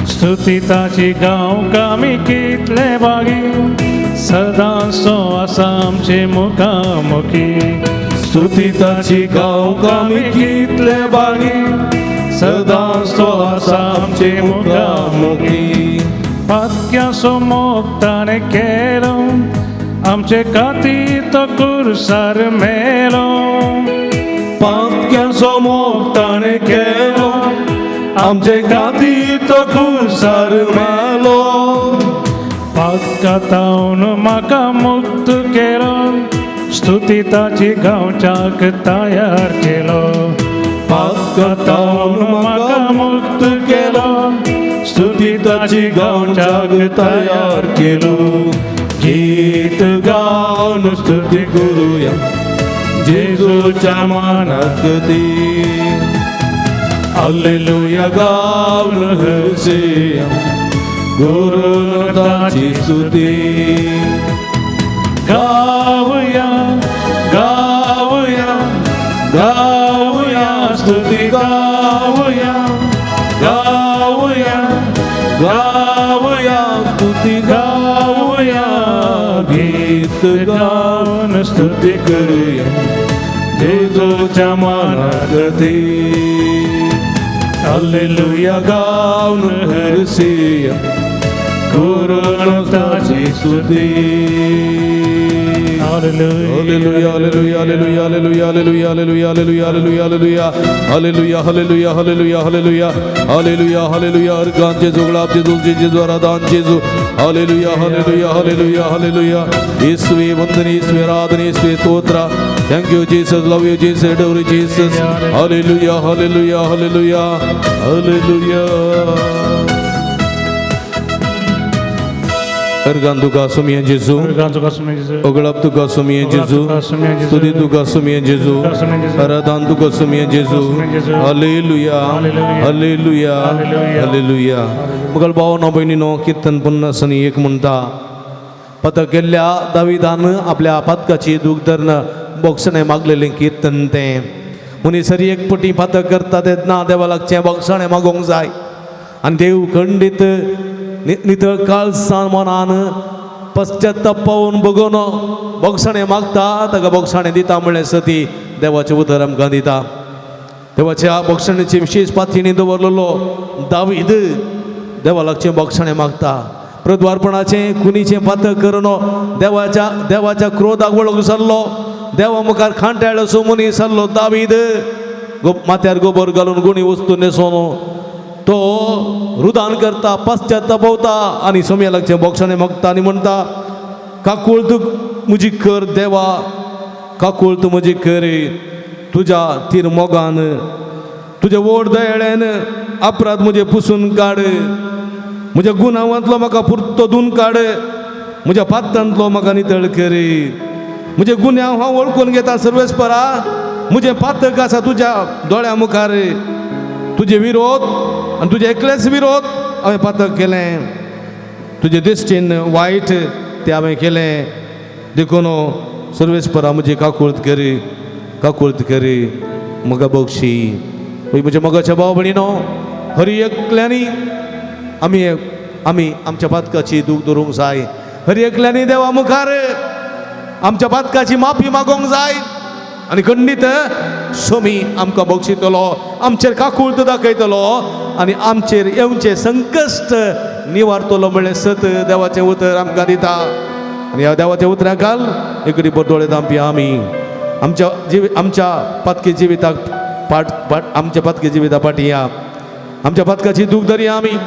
Speaker 2: स्तुती ताची गावंक आमी कितले बागी, सदांचो आसा आमचे मुखामुखी. स्तुती ताची गावंक आमी कितले बागी, सदांचो आसा आमचे मुखामुखी. पातक्यांचो मोग ताणें केलो, आमचे खातीर तो कुर्सार मेलो. पातक्यांचो मोग ताणें केलो, आमचे खातीर तो कुर्सार मेलो. पातकांतावन म्हाका मुक्त केलो, स्तुती ताची गांवच्याक तयार केलो. पातकांतावन म्हाका मुक्त केलो, स्तुती ताची गांवच्याक तयार केलो. गीत गावन स्तुती करूया जेजूच्या मानाखातीर. हालेलुया गावन हरसिया करून ताची स्तुती. गाऊया गाऊया गाऊया स्तुती, गाऊया गाऊया गाऊया स्तुती, गाऊया. गीत गाऊन स्तुती करूया जेजूच्या मानाखातीर. हालेलुया गाऊन हरसिया करून ताची स्तुती.
Speaker 4: Hallelujah, hallelujah, hallelujah, hallelujah, hallelujah, hallelujah, hallelujah, hallelujah, hallelujah, hallelujah, hallelujah, hallelujah, hallelujah, hallelujah. Organ जेजू, गुलाब जेजू, जेजू, आराधन जेजू. Hallelujah, hallelujah, hallelujah, hallelujah. येसुवे वंदन, येसुवे आराधन, येसुवे स्तोत्र. Thank you Jesus, love you Jesus, adore Jesus. Hallelujah, hallelujah, hallelujah, hallelujah. Organ तुका सुमिया जेजू,
Speaker 2: organ तुका सुमिया जेजू,
Speaker 4: ओगळप तुका सुमिया जेजू, स्तुती तुका सुमिया जेजू, आराधन तुका सुमिया जेजू. Hallelujah, hallelujah, hallelujah. मगल भावानो भयणीनो, कीर्तन 51 म्हणटा, पतक केल्ल्या दाविदान आपल्या पातकाची दूख धरून बोगसणें मागलेलें कीर्तन तें. मनीस हर एक पटी पातक करता तेन्ना देवा लागचें बोगसणें मागोवंक जाय आनी देव खंडीत नितळ काळसान मनान पश्चाताप पावून बगोवन बोगसणें मागता ताका बोगसणें दिता म्हणलें सती देवाचें उतर आमकां दिता. देवाच्या बोगसणेची विशेश पातयेनी दवरलेलो दावीद देवा लागचें बोगसणें मागता. प्रद्वारपणाचें कुनीचें पातक करून देवाच्या देवाच्या क्रोधाक वळख जाल्लो, देवा मुखार खांटाळो सो मनीस जाल्लो दावीद माथ्यार गोबर घालून गुणी वस्तू न्हेसोन तो रुदान करता, पश्चाताप पावता आनी सोम्या लागचें बोगसणें मागता आनी म्हणटा, काकूळ तूं म्हजी कर देवा, काकूळ तूं म्हजी कर, तुज्या तीर मोगान तुज्या व्हड दयाळ्यान अपराध म्हजे पुसून काड, म्हज्या गुन्यांवांतलो म्हाका पुरतो धुवन काड, म्हज्या पात्रांतलो म्हाका नितळ कर, म्हजे गुन्यांव हांव वळखून घेता सर्वेस्परा, म्हजें पातक आसा तुज्या दोळ्या मुखार, तुजे विरोध आनी तुजे एकलेच विरोध हांवें पातक केलें, तुजे दिश्टीन वायट तें हांवें केलें, देखून सर्वेस्परा म्हजी काकूळत करी, काकूळत करी, म्हाका बक्षी. म्हज्या मोगाच्या भाव भयणीनो, हर एकल्यांनी आमी आमी आमच्या पातकाची दूख धरूंक जाय. हर एकल्यांनी देवा मुखार आमच्या पातकाची माफी मागोवंक जाय आनी खंडीत सोमी आमकां बक्षितलो, आमचेर काकूळत दाखयतलो आनी आमचेर येवचें संकश्ट निवारतलो म्हणलें सत देवाचें उतर आमकां दिता. आनी ह्या देवाच्या उतराक घाल एकडी दोळे दामपी आमी आमच्या जिवी आमच्या पातकी जिविताक पाट पाट आमच्या पातकी जिविता फाटी या, आमच्या पातकाची दूख धरया आमी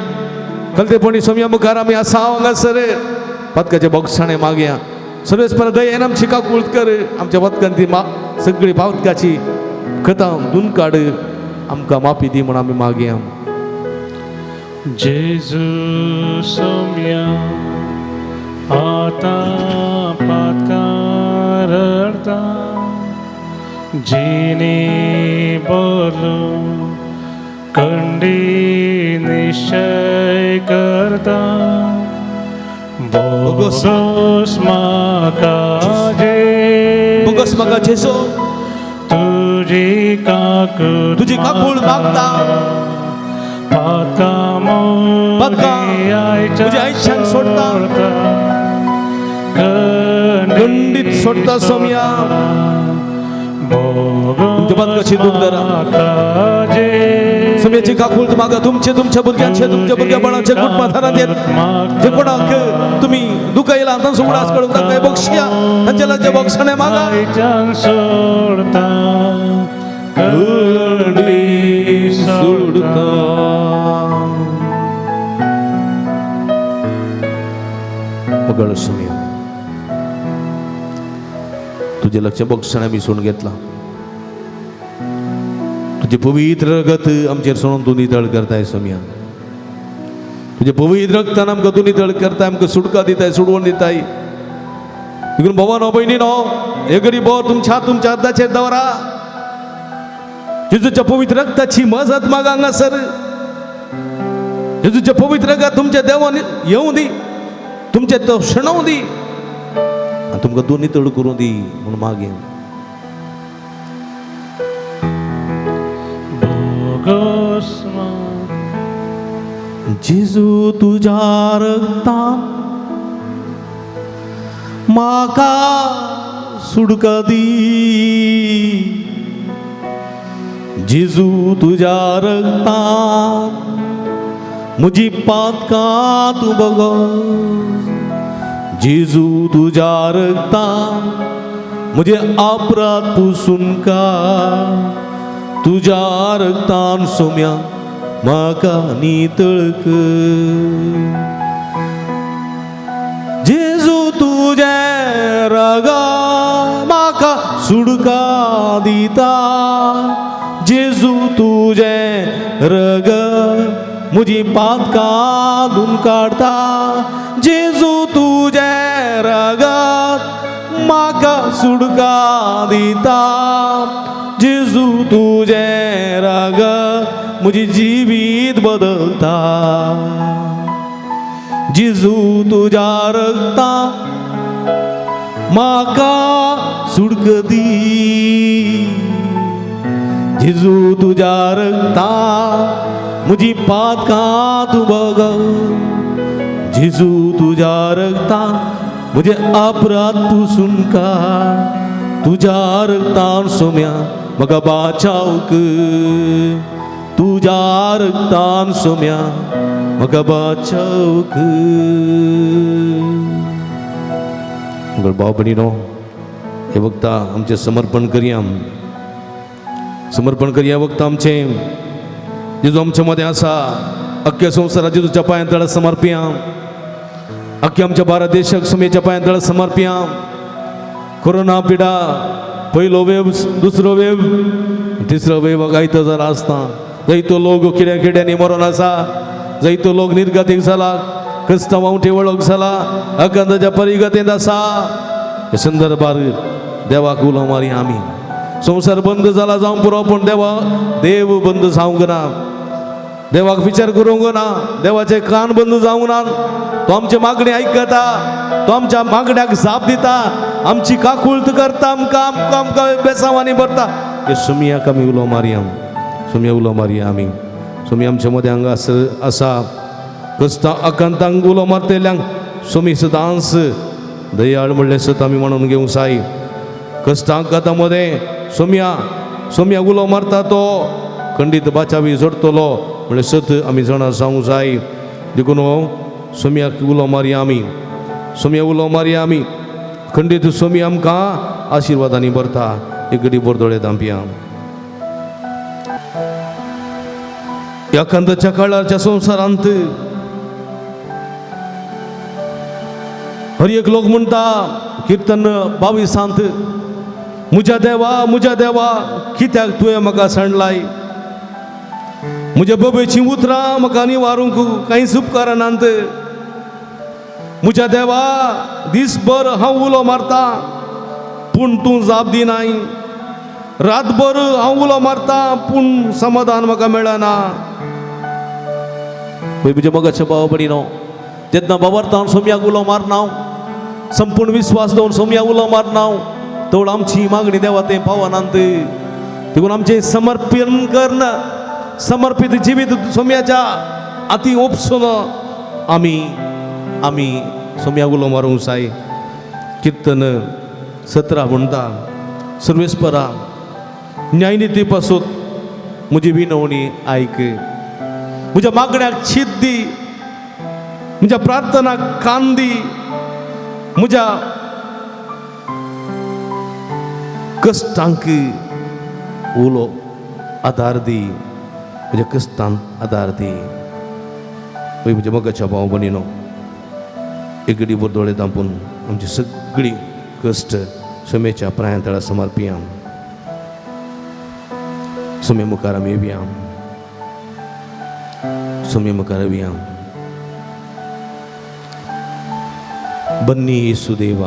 Speaker 4: कलतेपणी सोम्या मुखार आमी आसा हांगासर पातकाचें बोगसाणें मागया. सर्वेस्पर दयेन आमची काकूळत कर, आमच्या पातकान ती सगळी पातकाची खतां धुवन काड, आमकां माफी दी म्हूण आमी मागया.
Speaker 2: जेजू सोम्या आतां पातकां रडता, जिनी बोलू कंडी निश्चय करता, बोगोस म्हाका जेजू,
Speaker 4: बोगोस म्हाका जेजू,
Speaker 2: तुजी काकूळ
Speaker 4: तुजी काकूळ मागता,
Speaker 2: पातकां
Speaker 4: पातकां म्हज्या आयच्यान सोडता, खंडीत सोडता सोम्या, तुमच्या पातकाची दूख धरा, सोम्याची काकूळ मागा. तुमचे तुमच्या भुरग्यांचे तुमच्या भुरग्या बाळांचे कुटुंबा जे कोणाक तुमी दुखयला तांचो उगडास काडून तांकां बक्षया, तांच्या लागचे बक्षणें मागा.
Speaker 2: सोडता
Speaker 4: सोडता मगळ सोम्या, तुजें लक्ष बक्षणें आमी सोडून घेतलां, तुजें पवित्र रगत आमचेर सोडून तूं नितळ करताय सोम्या, तुजें पवित्र रगतान आमकां तूं नितळ करताय, आमकां सुटका दिताय, सुडवण दिताय. देखून भावानो भयणीनो, हे गरीब तुमच्या तुमच्या हाताचेर दवरा, जेजूच्या पवित्र रगताची मजत मागा हांगासर. जेजूच्या पवित्र रगत तुमच्या देवान येवं दी, तुमचे तो शेणोवं दी आनी तुमकां दोन नितळ करूं दी म्हूण मागीर. जेजू तुज्या रगतान म्हाका सुटका दी, जेजू तुज्या रगतान म्हजी पातकां तूं बगोस, जेजू तुज्या रगतान म्हजे अपराध पुसून काड तुज्या रगतान सोम्या म्हाका नितळ कर जेजू तुजें रगत म्हाका सुडका दिता जेजू तुजें रगत म्हजी पातकां धुवन काडटा जेजू तुजें रगत म्हाका सुडका दिता जेजू तुजें रगत म्हजें जिवीत बदलता जेजू तुज्या रगता म्हाका सुडक दी जेजू तुज्या रगता म्हजी पातकां तूं बगल जेजू तुज्या रगता म्हजे अपराध पुसून काड तुज्या रगतान सोम्या म्हाका बाचाव कर तुज्या रगतान सोम्या म्हाका बाचाव कर. भाव भयणीनो, हे वक्ता आमचें समर्पण करया, समर्पण करया वक्ता आमचें जेजू आमच्या मदें आसा. अख्ख्या संवसाराचे तुज्या पांयां तळा समर्पया, अख्ख्या आमच्या भारत देशाक सुमेच्या पांयां तळा समर्पया. कोरोना पिडा पयलो वेव, दुसरो वेव, तिसरो वेव गायतो जाला आसता. जायतो लोक किड्या किड्यांनी मरोन आसा, जायतो लोक निर्गतीक जाला, क्रिस्तांव वळख जाला, अखंदाच्या परिगतींत आसा. हे संदर्भार देवाक उलो मारी आमी. संवसार बंद जाला जावंक पुरो, पूण देवा देव बंद जावंक ना, देवाक विचार करूंक ना, देवाचे कान बंद जावंक ना. तो आमचे मागणी आयकता, तो आमच्या मागण्याक जाप दिता, आमची काकुळत करता, आमकां आमकां आमकां बेसांवांनी भरता. हे सुमयाक आमी उलो मारया, सुमया उलो मारया आमी. सुमी आमच्या मदें हांगा आसा. क्रिस्तांव आकांतांक उलो मारतल्यांक सुमी सदांच दयाळ म्हणलें सत आमी म्हणून घेवंक जाय. क्रिस्तांव आकांता मदें सोम्या सोम्या उलो मारता तो खंडीत बाचावी जोडटलो म्हणलें सत आमी जाणा जावंक जाय. देखून सोम्याक उलो मारया आमी, सोम्या उलो मारया आमी. खंडीत सोमी आमकां आशिर्वादांनी भरता. एक घडी बोरदोळे धांपया. ह्या कंदाच्या काळाच्या संवसारांत हर एक लोक म्हणटा किर्तन 22 म्हज्या देवा म्हज्या देवा कित्याक तुवें म्हाका सांडलाय, म्हज्या बाबेचीं उतरां म्हाका निवारूंक कांयच उपकारनात. म्हज्या देवा दीसभर हांव उलो मारता पूण तूं जाप दिनाय, रातभर हांव उलो मारता पूण समाधान म्हाका मेळना. म्हज्या मोगाच्या भाव भयणीनो, जेन्ना बाबरतान सोमयाक उलो मारना, संपूर्ण विस्वास दवरून सोमया उलो मारना, तोड आमची मागणी देवा तें पावनात. देखून आमचें समर्पण कर्ण समर्पीत जिवीत सोमयाच्या हाती ओपसून आमी आमी सोमयाक उलो मारूंक जाय. किर्तन 17 म्हणटा, सर्वेस्परा न्यायनिती पासून म्हजी विनवणी आयक, म्हज्या मागण्याक शीत दी, म्हज्या प्रार्थनाक कान दी, म्हज्या कश्टांक उलो आदार दी, म्हज्या कश्टांक आदार दी. म्हज्या मोगाच्या भाव भयणीनो, एक घडी दोळे धांपून आमची सगळी कश्ट सुमेच्या प्रायां तळा समर्पया. सुमे मुखार आमी येवया, सुमे मुखार येवया. ಬನ್ನಿ ಯೇಸುದೇವ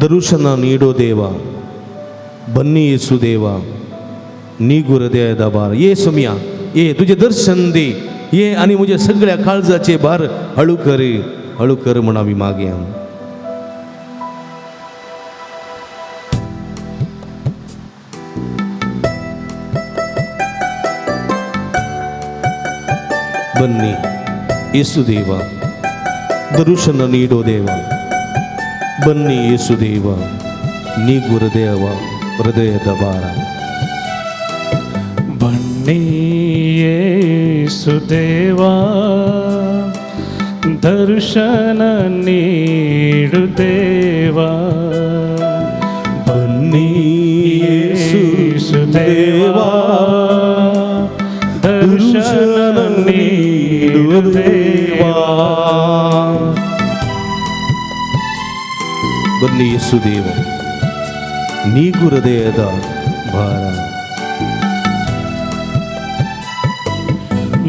Speaker 4: ದರ್ಶನ ನೀಡೋ ದೇವ, ಬನ್ನಿ ಯೇಸುದೇವ निगू हृदयादा भार. ये सुमिया ये तुझे दर्शन दे ये आणि म्हज्या सगळ्या काळजाचे भार हळू कर हळू कर म्हण आमी मागया. ಬನ್ನಿ ಯೇಸುದೇವ ದರ್ಶನ ನೀಡೋ ದೇವ, ಬನ್ನಿ ಯೇಸುದೇವ ನೀಗು ಹೃದಯವ ಹೃದಯದ ಭಾರ.
Speaker 2: ಬನ್ನಿ ಯೇಸುದೇವ ದರ್ಶನ ನೀಡು ದೇವ,
Speaker 4: ಬನ್ನಿ
Speaker 2: ಯೇಸು ದೇವಾ, ದರ್ಶನ ನೀಡು ದೇವಾ.
Speaker 3: ಬನ್ನಿ ಯೇಸುದೇವ, ನೀಗು ಹೃದಯದ ಭಾರ.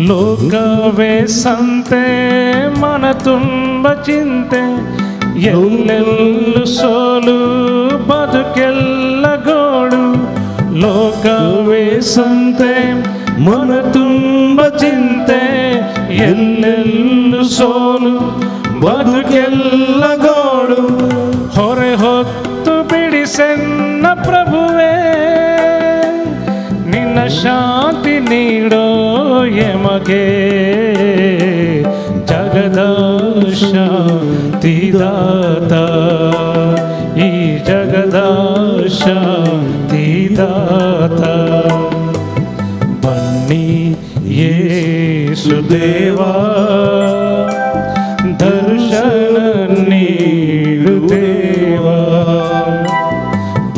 Speaker 2: ಲೋಕವೇ ಸಂತೆ, ಮನ ತುಂಬ ಚಿಂತೆ, ಎಲ್ಲೆಲ್ಲೂ ಸೋಲು, ಬದುಕೆಲ್ಲ ಗೋಳು. ಲೋಕವೇ ಸಂತೆ, ಮನ ತುಂಬ ಚಿಂತೆ, ಎಲ್ಲೆಲ್ಲೂ ಸೋಲು, ಬದುಕೆಲ್ಲ ಗೋಳು. ಹೊರೆ ಹೊತ್ತು ಬಿಡಿಸೆನ್ನ ಪ್ರಭುವೇ, ನಿನ್ನ ಶಾಂತಿ ನೀಡೋ ಎಮಗೆ. ಜಗದ ಶಾಂತಿದಾತ, ಈ ಜಗದ ಶಾಂತಿದಾತ. ಬನ್ನಿ ಯೇಸು ದೇವಾ, ದರ್ಶನ ನೀಡು ದೇವಾ.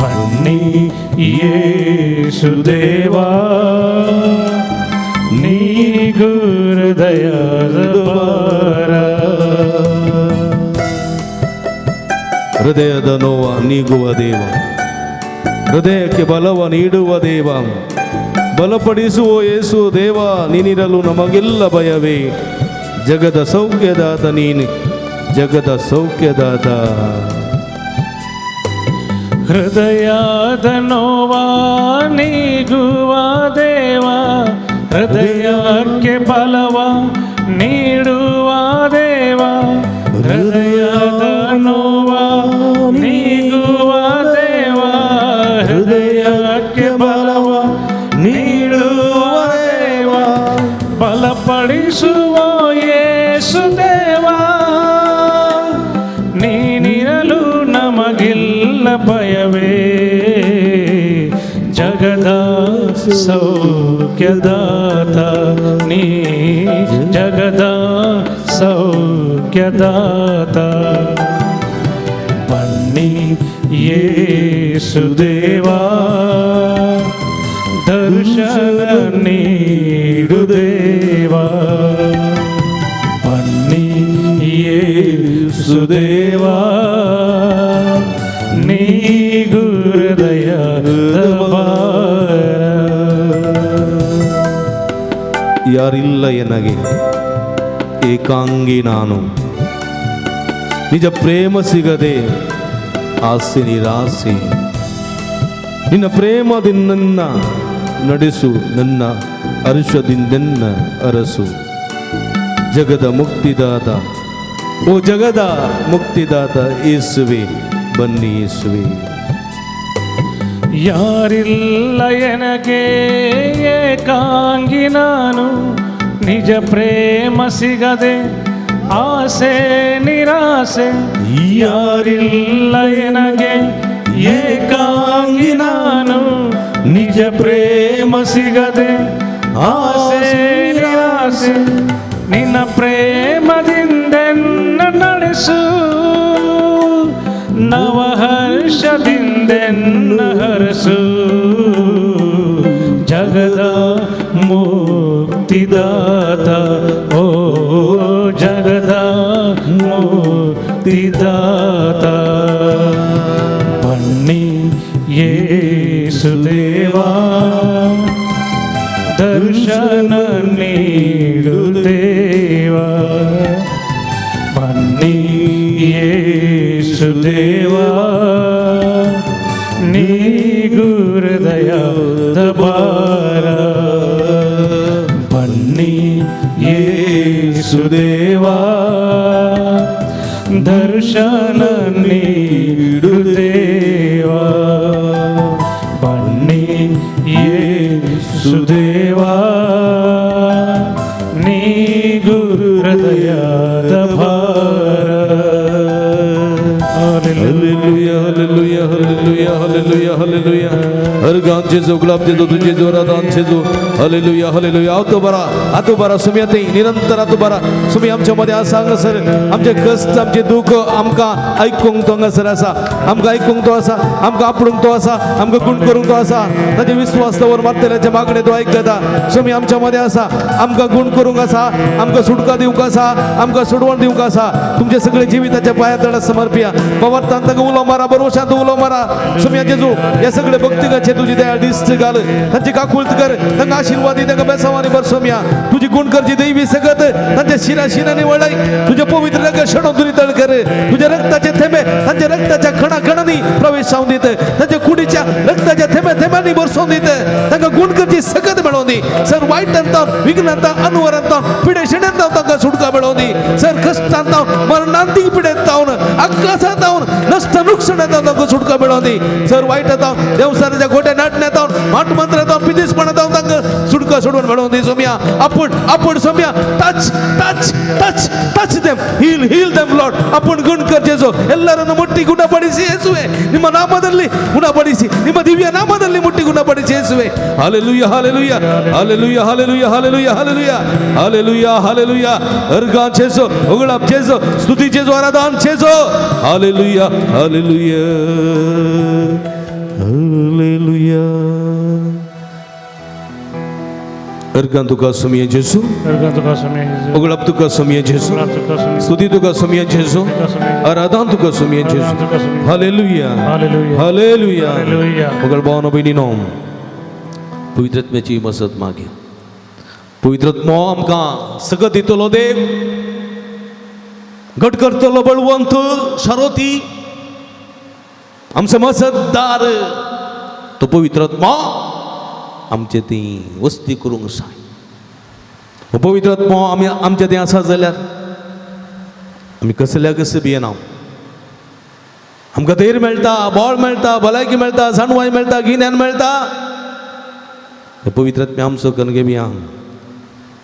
Speaker 2: ಬನ್ನಿ ಯೇಸು ದೇವಾ, ನೀಗು ಹೃದಯದ ಭಾರ.
Speaker 3: ಹೃದಯದ ನೋವ ನೀಗುವ ದೇವ, ಹೃದಯಕ್ಕೆ ಬಲವ ನೀಡುವ ದೇವ, ಬಲಪಡಿಸುವ ಯೇಸು ದೇವ, ನೀನಿರಲು ನಮಗೆಲ್ಲ ಭಯವೇ. ಜಗದ ಸೌಖ್ಯದಾತ ನೀನು, ಜಗದ ಸೌಖ್ಯದಾತ.
Speaker 2: ಹೃದಯದ ನೋವ ನೀಗುವ ದೇವ, ಹೃದಯಕ್ಕೆ ಬಲವ ನೀಡುವ ದೇವ. ಹೃದಯದ ನೋವ ನೀಗುವ ದೇವ, ಹೃದಯಕ್ಕೆ ಬಲವ ನೀಡುವ ದೇವ. ಬಲಪಡಿಸುವ ಯೇಸು ದೇವ, ನೀನಿರಲು ನಮಗಿಲ್ಲ ಭಯವೇ. ಜಗದ ಸೌಖ್ಯದಾತ ನೀ, ಜಗದ ಸೌಖ್ಯದಾತ. ಬನ್ನಿ ಯೇಸು ದೇವಾ, ದರ್ಶನ ನೀಡು ದೇವಾ. ಬನ್ನಿ ಯೇಸು ದೇವಾ, ನೀಗು ಹೃದಯದ ಭಾರ.
Speaker 3: ಯಾರಿಲ್ಲ ಎನಗೆ, ಏಕಾಂಗಿ ನಾನು, ನಿಜ ಪ್ರೇಮ ಸಿಗದೆ ಆಸೆ ನಿರಾಸೆ. ನಿನ್ನ ಪ್ರೇಮದಿಂದ ನಡೆಸು, ನನ್ನ ಹರುಷದಿಂದೆನ್ನ ಅರಸು. ಜಗದ ಮುಕ್ತಿದಾತ, ಓ ಜಗದ ಮುಕ್ತಿದಾತ ಯೇಸುವೆ, ಬನ್ನಿ ಯೇಸುವೆ.
Speaker 2: ಯಾರಿಲ್ಲ ಎನಗೆ, ಏಕಾಂಗಿ ನಾನು, ನಿಜ ಪ್ರೇಮ ಸಿಗದೆ ಆಸೆ ನಿರಾಸೆ. ಯಾರಿಲ್ಲ ಎನಗೆ, ಏಕಾಂಗಿ ನಾನು, ನಿಜ ಪ್ರೇಮ ಸಿಗದೆ ಆಸೆ ನಿರಾಸೆ. ನಿನ್ನ ಪ್ರೇಮದಿಂದೆನ್ನ ನಡೆಸು, ನವಹರ್ಷದಿಂದೆನ್ನ ಹರಸು. ಜಗದ ಮುಕ್ತಿದಾತ, ಓ ಜಗದ ಮುಕ್ತಿದಾತ. ಬನ್ನಿ ಯೇಸು ದೇವಾ, ದರ್ಶನ ನೀಡು ದೇವಾ. ಬನ್ನಿ ಯೇಸು ದೇವಾ, ನೀಗು ಹೃದಯದ ಭಾರ. ಬನ್ನಿ ಯೇಸು ದೇವಾ, ದರ್ಶನ ನೀಡು ದೇವಾ. ಬನ್ನಿ ಯೇಸು ದೇವಾ, ನೀಗು ಹೃದಯದ ಭಾರ.
Speaker 4: Hallelujah, hallelujah, hallelujah, hallelujah. Hallelujah, hallelujah. Organ जेजू, गुलाब जेजू, तुझे जेजू, आराधान जेजू. Hallelujah, hallelujah. आतो बरा, आतो बरा सुमी आतां निरंतर आतो बरा सुमी आमच्या मध्ये आसा हांगासर. आमचे कश्ट, आमचे दुःख आमकां आयकूंक तो हांगासर आसा. आमकां आयकूंक तो आसा, आमकां आपडूंक तो आसा, आमकां गुण करूंक तो आसा. ताचे विस्वास दवर मारतल्याचे मागणे तो आयकता. सुमी आमच्या मध्ये आसा, आमकां गुण करूंक आसा, आमकां सुटका दिवंक आसा, आमकां सोडवण दिवंक आसा. तुमचे सगळे जिविताच्या पांया तडा समर्पिया. पवारतान ताका उलो मारा, बरोशांत उलो मारा. सुमया जेजू, हे सगळे भक्तिकाचे तुझी दया दिश्ट घाल, तांची काकुळत कर, तांकां आशीर्वाद दी, तांकां बेसावानी भर. सोम्या, तुजी गुण करची दैवी सकत तांच्या शिरा शिरांनी वळय. तुझ्या पवित्र रंग शेणोवन तुरी तळ कर. तुझ्या रक्ताचे थेंबे तांच्या रक्ताच्या खणा खणांनी प्रवेश जावन दित. तांच्या कुडीच्या रक्ताच्या थेंबे थेंब्यांनी भरसोवन दित. तांकां गुण करची सकत मेळोवन दी सर. वायटांत, विघ्नांत, अनवरांत, पिडेशिण्यांत तांकां सुटका मेळोवन दी सर. कश्टांत, मरणांतीक पिडेत जावन, आकाशात जावन, नश्ट नुकसाणात तांकां सुटका मेळोवन दी सर. वायटात, देवसाराच्या खोट्या नाटण्यात, माट मंत्रात, पिदेशपणात तांकां सुटका सोडून मेळोवन दी सोम्या. आपण आपण Saumya, touch, touch, touch, touch them, heal, heal them, Lord. आपण ಗುಣ ಕರ್ ಜೇಸು. ಎಲ್ಲರನ್ನು ಮುಟ್ಟಿ ಗುಣಪಡಿಸಿ ಯೇಸುವೆ. ನಿಮ್ಮ ನಾಮದಲ್ಲಿ ಗುಣಪಡಿಸಿ, ನಿಮ್ಮ ದಿವ್ಯ ನಾಮದಲ್ಲಿ ಮುಟ್ಟಿ ಗುಣಪಡಿಸಿ ಯೇಸುವೆ. Hallelujah, hallelujah, hallelujah, hallelujah, hallelujah, hallelujah, hallelujah, hallelujah. Organ जेजू, उगडाप जेजू, स्तुती जेजू, आराधन जेजू. Hallelujah, hallelujah, hallelujah. अर्गान तुका सुमिये जेजू.
Speaker 2: अर्गान तुका सुमिये जेजू.
Speaker 4: उगडाप तुका सुमिये जेजू.
Speaker 2: उगडाप तुका सुमिये.
Speaker 4: स्तुती तुका सुमिये जेजू.
Speaker 2: तुका सुमिये.
Speaker 4: आराधन तुका सुमिये जेजू.
Speaker 2: आराधन तुका सुमिये.
Speaker 4: हालेलुया.
Speaker 2: हालेलुया.
Speaker 4: हालेलुया.
Speaker 2: हालेलुया.
Speaker 4: मगळ भावानो भयणीनो, पवित्रत्म्याची मजत मागे. पवित्रत्मो आमकां सगळं दितलो देव, घट करतलो बळवंत शारोती, आमचो मजतदार तो पवित्रत्मो आमचे ती वस्ती करूंक जाय. पवित्रत्मो आमी आमचे तें आसा जाल्यार आमी कसल्या कसं भियेना. आमकां धैर्य मेळटा, बळ मेळटा, भलायकी मेळटा, जाणवाय मेळटा, गिन्यान मेळटा. हे पवित्रत्म्या आमचो कणगे बिया.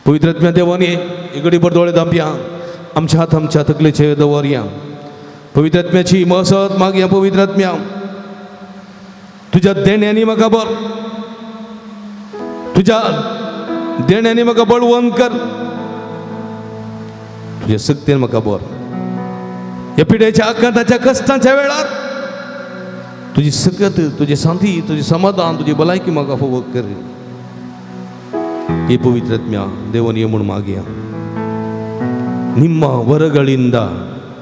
Speaker 4: पवित्रत्म्या देवानी इगडी भर दोळे धांपया, आमच्या हात आमच्या तकलेचे दवरया. पवित्रत्म्याची मसत मागया. पवित्रत्म्या, तुज्या देण्यांनी म्हाका बर, तुज्या देण्यांनी म्हाका बळवंत कर, तुज्या सक्तेन म्हाका बर. ह्या पिड्याच्या आकांताच्या कश्टांच्या वेळार तुजी सकत, तुजी शांती, तुजी समाधान, तुजी भलायकी म्हाका फोवक कर. हे ಪವಿತ್ರಾತ್ಮ್ಯ ದೇವನಿಗೆ म्हूण ಮಾಗಿಯ. ನಿಮ್ಮ ವರಗಳಿಂದ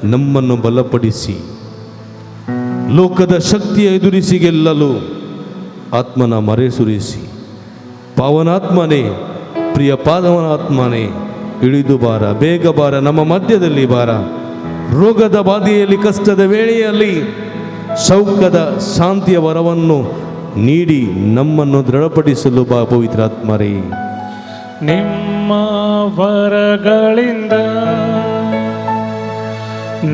Speaker 4: ನಮ್ಮನ್ನು ಬಲಪಡಿಸಿ, ಲೋಕದ ಶಕ್ತಿಯ ಎದುರಿಸಿ ಗೆಲ್ಲಲು ಆತ್ಮನ ಮರೆ ಸುರಿಸಿ. ಪಾವನಾತ್ಮನೇ, ಪ್ರಿಯ ಪಾವನಾತ್ಮನೇ, ಇಳಿದು ಬಾರ, ಬೇಗ ಬಾರ, ನಮ್ಮ ಮಧ್ಯದಲ್ಲಿ ಬಾರ. ರೋಗದ ಬಾಧೆಯಲ್ಲಿ, ಕಷ್ಟದ ವೇಳೆಯಲ್ಲಿ ಸೌಖ್ಯದ ಶಾಂತಿಯ ವರವನ್ನು ನೀಡಿ ನಮ್ಮನ್ನು ದೃಢಪಡಿಸಲು ಬಾ ಪವಿತ್ರಾತ್ಮರೇ.
Speaker 2: ನಿಮ್ಮ ವರಗಳಿಂದ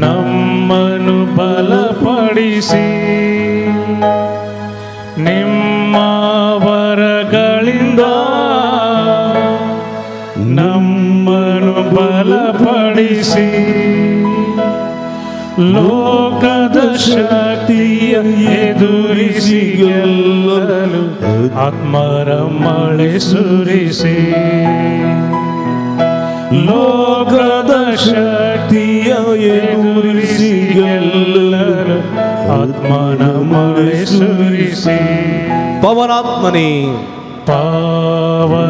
Speaker 2: ನಮ್ಮನ್ನು ಬಲಪಡಿಸಿ, ನಿಮ್ಮ ವರಗಳಿಂದ ನಮ್ಮನ್ನು ಬಲಪಡಿಸಿ, ಲೋಕದ ಶಕ್ತಿಯ ಎದುರಿಸಿ ಗೆಲ್ಲಲು ಆತ್ಮರ ಮಳೆ ಸುರಿಸಿ. ಲೋಕದ ಶಕ್ತಿಯ ಎದುರಿಸಿ ಗೆಲ್ಲಲು ಆತ್ಮನ ಮಳೆ ಸುರಿಸಿ.
Speaker 4: ಪವನಾತ್ಮನೇ,
Speaker 2: ಪಾವನಾತ್ಮನೇ,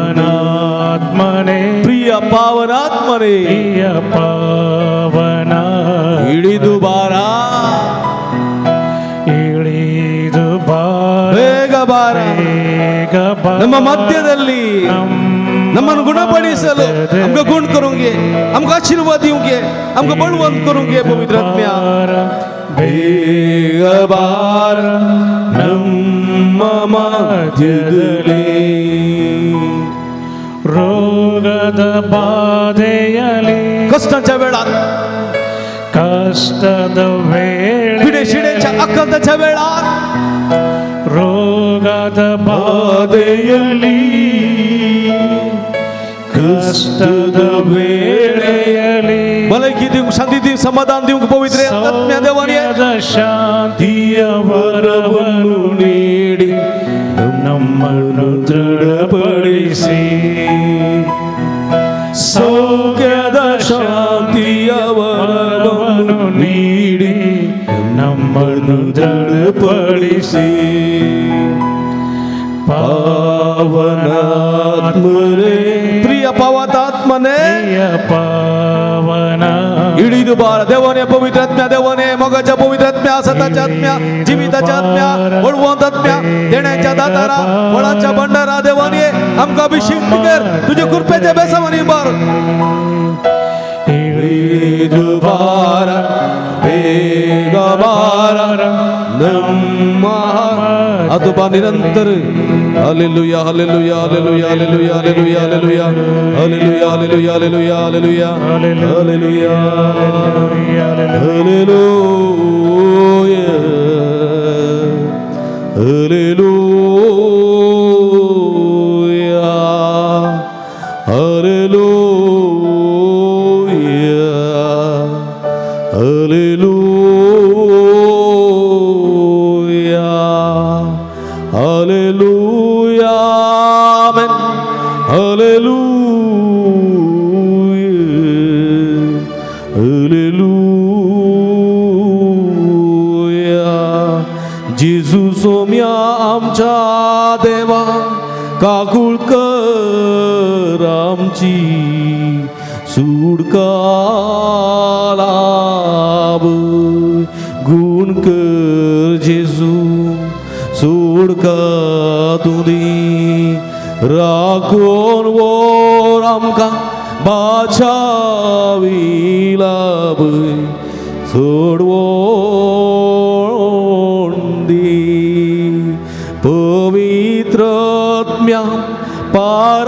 Speaker 4: ಪ್ರಿಯ ಪಾವನಾತ್ಮನೇ,
Speaker 2: ಪ್ರಿಯ ಪಾವನ,
Speaker 4: ಇಳಿದು ಬಾರ,
Speaker 2: ಇಳಿದು ಬಾರ,
Speaker 4: ಬೇಗ ಬಾರ,
Speaker 2: ಬೇಗ ಬಾರ,
Speaker 4: ನಮ್ಮ ಮಧ್ಯದಲ್ಲಿ ನಮ್ಮನ್ನು ಗುಣಪಡಿಸಲು. आमकां गुण करूंक, आमकां आशीर्वाद दिवंक, आमकां बळवंत करूंक पवित्रात्म्या.
Speaker 2: ಬಾರ,
Speaker 4: ಬೇಗ ಬಾರ ನಮ್ಮ ಮಧ್ಯದಲ್ಲಿ.
Speaker 2: ರೋಗದ ಬಾಧೆಯಲಿ,
Speaker 4: कष्टांच्या वेळात,
Speaker 2: ಕಷ್ಟದ ವೇಳೆ,
Speaker 4: पिडेशिडेच्या आकांताच्या वेळात,
Speaker 2: ರೋಗದ ಬಾಧೆಯಲಿ, ಕಷ್ಟದ ವೇಳೆಯಲಿ,
Speaker 4: भलायकी दिवंक, शांती दिवंक, समाधान दिवंक पवित्र आत्म्या देवान
Speaker 2: ಸೌಖ್ಯದ ಶಾಂತಿಯ ವರವನ್ನು ನೀಡಿ ನಮ್ಮನ್ನು ದೃಢಪಡಿಸಿ. ಸೌಖ್ಯದ ಶಾಂತಿಯ ವರವನ್ನು ನೀಡಿ ನಮ್ಮನ್ನು ದೃಢಪಡಿಸಿ. ಪಾವನಾತ್ಮರೇ,
Speaker 4: ಪ್ರಿಯ ಪಾವತಾತ್ಮನೇ,
Speaker 2: ಪ್ರಿಯ ಪಾವನ
Speaker 4: ಇಳಿದು ಬಾರ ದೇವನೇ, ಪವಿತ್ರ ಆತ್ಮ್या देवाने, मोगाच्या पवित्र आत्म्या, सताच्या आत्म्या, जिविताच्या आत्म्या, बळवंत आत्म्या, देण्याच्या दातारा, फळाच्या भंडारा देवाने, आमकां अभिषेक कर तुझ्या कृपेच्या बेसावानी बार.
Speaker 2: ಇಳಿದು
Speaker 4: ಬಾರ, ಬೇಗ ಬಾರ ನಮ್ಮ ಅದು ಬಾ ನಿರಂತರ. Hallelujah, hallelujah, hallelujah, hallelujah, hallelujah, hallelujah, hallelujah, hallelujah, hallelujah, hallelujah, hallelujah, hallelujah, hallelujah, hallelujah, hallelujah, hallelujah, amen, hallelujah, hallelujah. जेजू सोम्या आमच्या देवा, काकूळ कर आमची, सुडका लाभ गुण कर जेजू, सुडका तुदी राखोन वोर आमकां बाचावी लाभ सोडवोन दी. पवित्र आत्म्या पाराक्लीता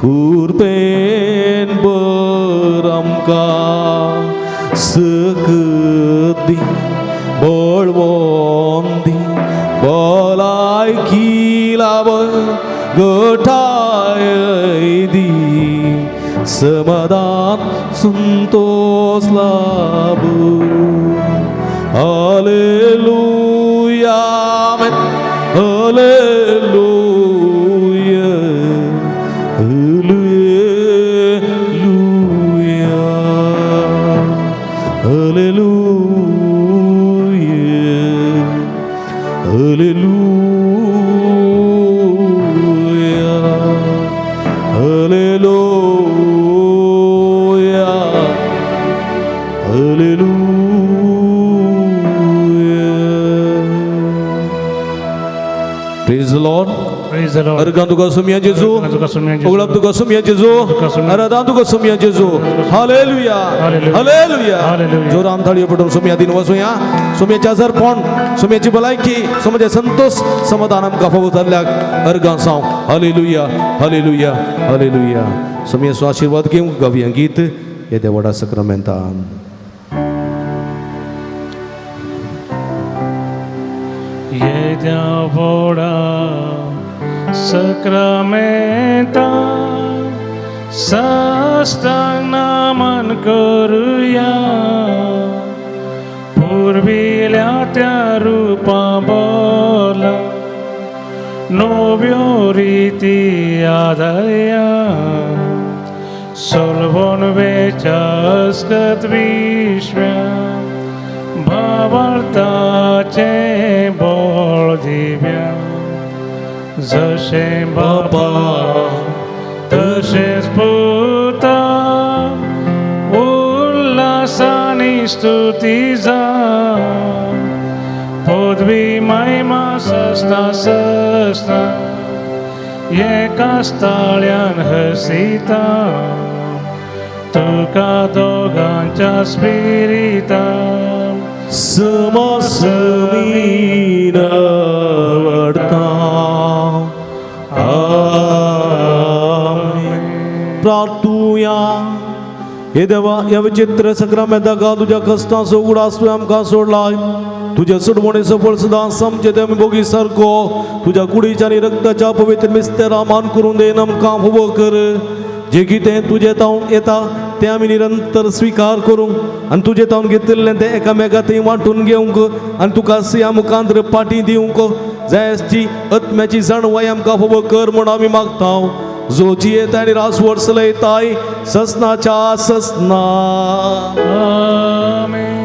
Speaker 4: कुरपेन बर आमकां, सकत दी, बळवोन दी, भलायकी लाभ गठाय दी, समाधान संतोष लाभ. Hallelujah, amen, hallelujah, hallelujah, hallelujah, hallelujah, hallelujah, hallelujah. Praise the Lord.
Speaker 2: Praise the Lord.
Speaker 4: अर्गां तुका सोमया जेजू,
Speaker 2: अर्गां तुका सोमया जेजू.
Speaker 4: उगडाप तुका सोमया जेजू,
Speaker 2: तुका सोमया.
Speaker 4: आराधना तुका सोमया जेजू. Hallelujah,
Speaker 2: hallelujah.
Speaker 4: Hallelujah.
Speaker 2: Hallelujah.
Speaker 4: जोरान थाळयो पडून सोमया दिन वचुया. सोमयाचे आजारपण, सोमयाची भलायकी, सोमयाचे संतोष समाधान आमकां फावो जाल्ल्याक अर्गां साव. Hallelujah, hallelujah, hallelujah. सोमयाचो आशिर्वाद घेवंक गावया गीत येद्या व्हडा सक्रामेंतान.
Speaker 2: येद्या व्हडा सक्रामेंता साष्टांग नमन करुया, पुर्विल्या त्या रुपा बोला नव्यो रिती आदाया, सोलवण वेच्या अस्कत विश्व्या भावार्थाचें बळ दिव्या, जशें बापा तशेंच पुता उल्हासानी स्तुती जा, पदवी महिमा सस्ता सस्ता एकाच ताळ्यान हसिता, तुका दोगांच्या स्पिरितान
Speaker 4: समसमीन वडता. आमेन. प्रार्थुया. हे देवा, ह्या विचित्र सक्रामेंताक तुज्या कश्टांचो उगडास तुवें आमकां सोडलाय. तुज्या सोडवणेचो फळ सदां आमचे ते आमी भोगी सारको तुज्या कुडीच्या आनी रक्ताच्या पवित्र मिस्तेरा मान करून then आमकां फावो कर. जे कितें तुजें तावन येता तें आमी निरंतर स्विकार करूंक आनी तुजें तावन घेतिल्लें तें एकामेका थंय वांटून घेवंक आनी तुका ह्या मुखांत पाटी दिवंक जायची आत्म्याची जाणवाय आमकां फावो कर म्हूण आमी मागता. जो जियेता आनी रास वर्सलयताय ससनाच्या ससना.
Speaker 2: आमेन.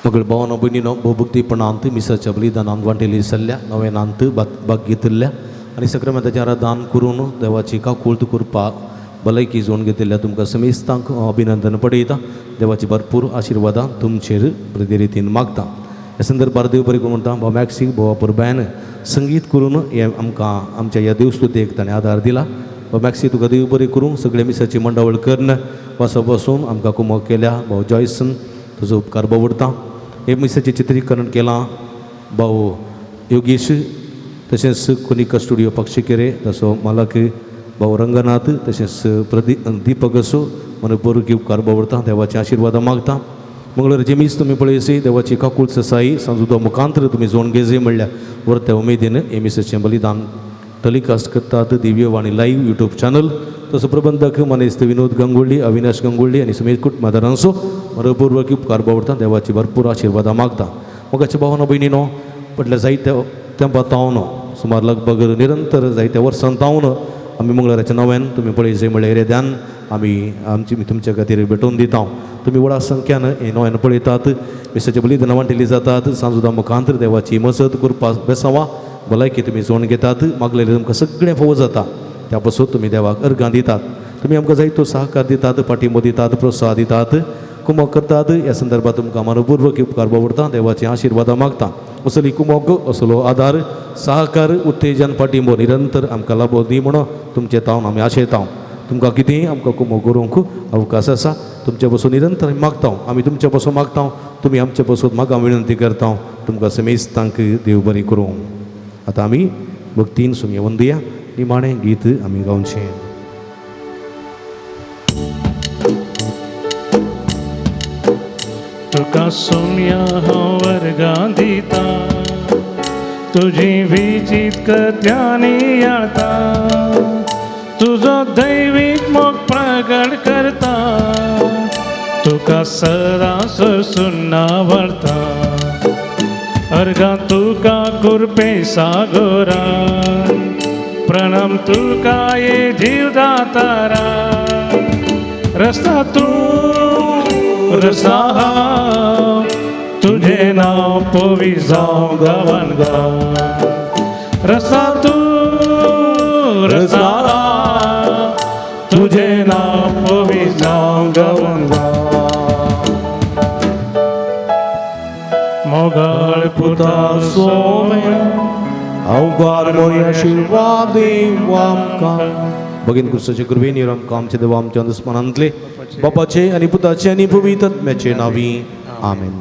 Speaker 3: मगळ भावानो भयणीनो भोवभक्तीपणांत मिसाच्या बलिदानांत वांटेली सल्ल्या नव्यानांत भाग घेतिल्ल्या आनी सक्रामेंताचें आराधन करून देवाची काकुळट करपाक भलायकी जोडून घेतिल्ल्या तुमकां समेस्तांक अभिनंदन पडयता. देवाची भरपूर आशिर्वादां तुमचेर प्रती रितीन मागता. ह्या संदर्भार देव बरें करूं म्हणटा भाव मॅक्सीक भावा पुरबायन संगीत करून हें आमकां आमच्या ह्या देवस्तुतेक ताणें आदार दिला. भाव मॅक्सी तुका देव बरें करूं. सगळे मिसाची मंडावळ करून वासो बसून आमकां कुमक केल्या भाव जॉयसन तुजो उपकार बावडता. हे मिसाचें चित्रीकरण केलां भाव योगेश तशेंच कोनिका स्टुडियो पक्षिकेरे तसो मालक भाव रंगनाथ तशेंच प्रदीप दीपक असो मनपूर्वक उपकार बावडता. देवाचे आशिर्वादां मागता. मंगळाराचे मीस तुमी पळयसी देवाची काकूळ ससाई सांजुदो मुखांतर तुमी जोड घेजे म्हणल्यार वर्त्या उमेदीन हे मिसाचें बलिदान टेलिकास्ट करतात दिव्यवाणी लायव्ह यूट्यूब चॅनल. तसो प्रबंधक मानेस्त विनोद गंगोळ्ळी अविनाश गंगोळ्ळी आनी सुमेध कुटुंबादारांचो मनपूर्वक उपकार बावडता. देवाची भरपूर आशिर्वादां मागता. मोगाच्या भावानो भयणीनो पडल्या जायत्या तेंपा तावन सुमार लगभग निरंतर जायत्या वर्सां तावन आमी मंगळाराच्या नव्यान तुमी पळयचे म्हणल्यार एरेद्यान आमी आमची तुमच्या खातीर भेटोवन दिता. तुमी व्हडा संख्यान हे नव्यान पळयतात. मिसाचे बलिदानां वांटिल्ली जातात. सांजुदा मुखांतर देवाची मजत करपाक बेसांवां भलायकी तुमी जोडून घेतात. मागलेलें तुमकां सगळें फावो जाता. त्या पासून तुमी देवाक अर्गां दितात. तुमी आमकां जायतो सहकार दितात, पाठिंबो दितात, प्रोत्साह दितात, कुमक करतात. ह्या संदर्भात तुमकां मनपूर्वक उपकार बावडता. देवाचे आशिर्वादां मागता. असली कुमक असलो आदार सहकार उत्तेजन पाठिंबो निरंतर आमकां लाबो दी म्हणून तुमचे तावन आमी आशेता. तुमकां कितेंय आमकां कुमक करूंक अवकाश आसा. तुमचे पासून निरंतर आमी मागता. आमी तुमचे पासून मागता. तुमी आमचे पासून म्हाका विनंती करता. तुमकां समेस्तांक देव बरें करूं. आतां आमी भक्तीन सुमये वंदया निमाणें गीत आमी गावचें.
Speaker 2: तुका सोम्या हांव वर्गां दिता तुजी विजीत कथ्यांनी याळता तुजो दैवीक मोग प्रगट करता तुका सदां सरसून व्हरता अर्गां तुका कुरपे सागोरा प्रणाम तुका ये जीवदातारा रस्ता तूं रस्ता हांव तुझे नांव पवी जावं गांवान गांव रस्ता तूं रस्ता हांव तुझे नांव पवी जावं गांवान गांव. मोगाळ पुता सोम्या
Speaker 4: अवकार मोरी आशिर्वाद देव आमकां.
Speaker 3: भगीन क्रिस्ताचे कृपेन आमकां आमचे देवा आमच्या दुस्मनांतले बापाचे आनी पुताचे आनी पवित्र आत्म्याचे नांवी आमेन.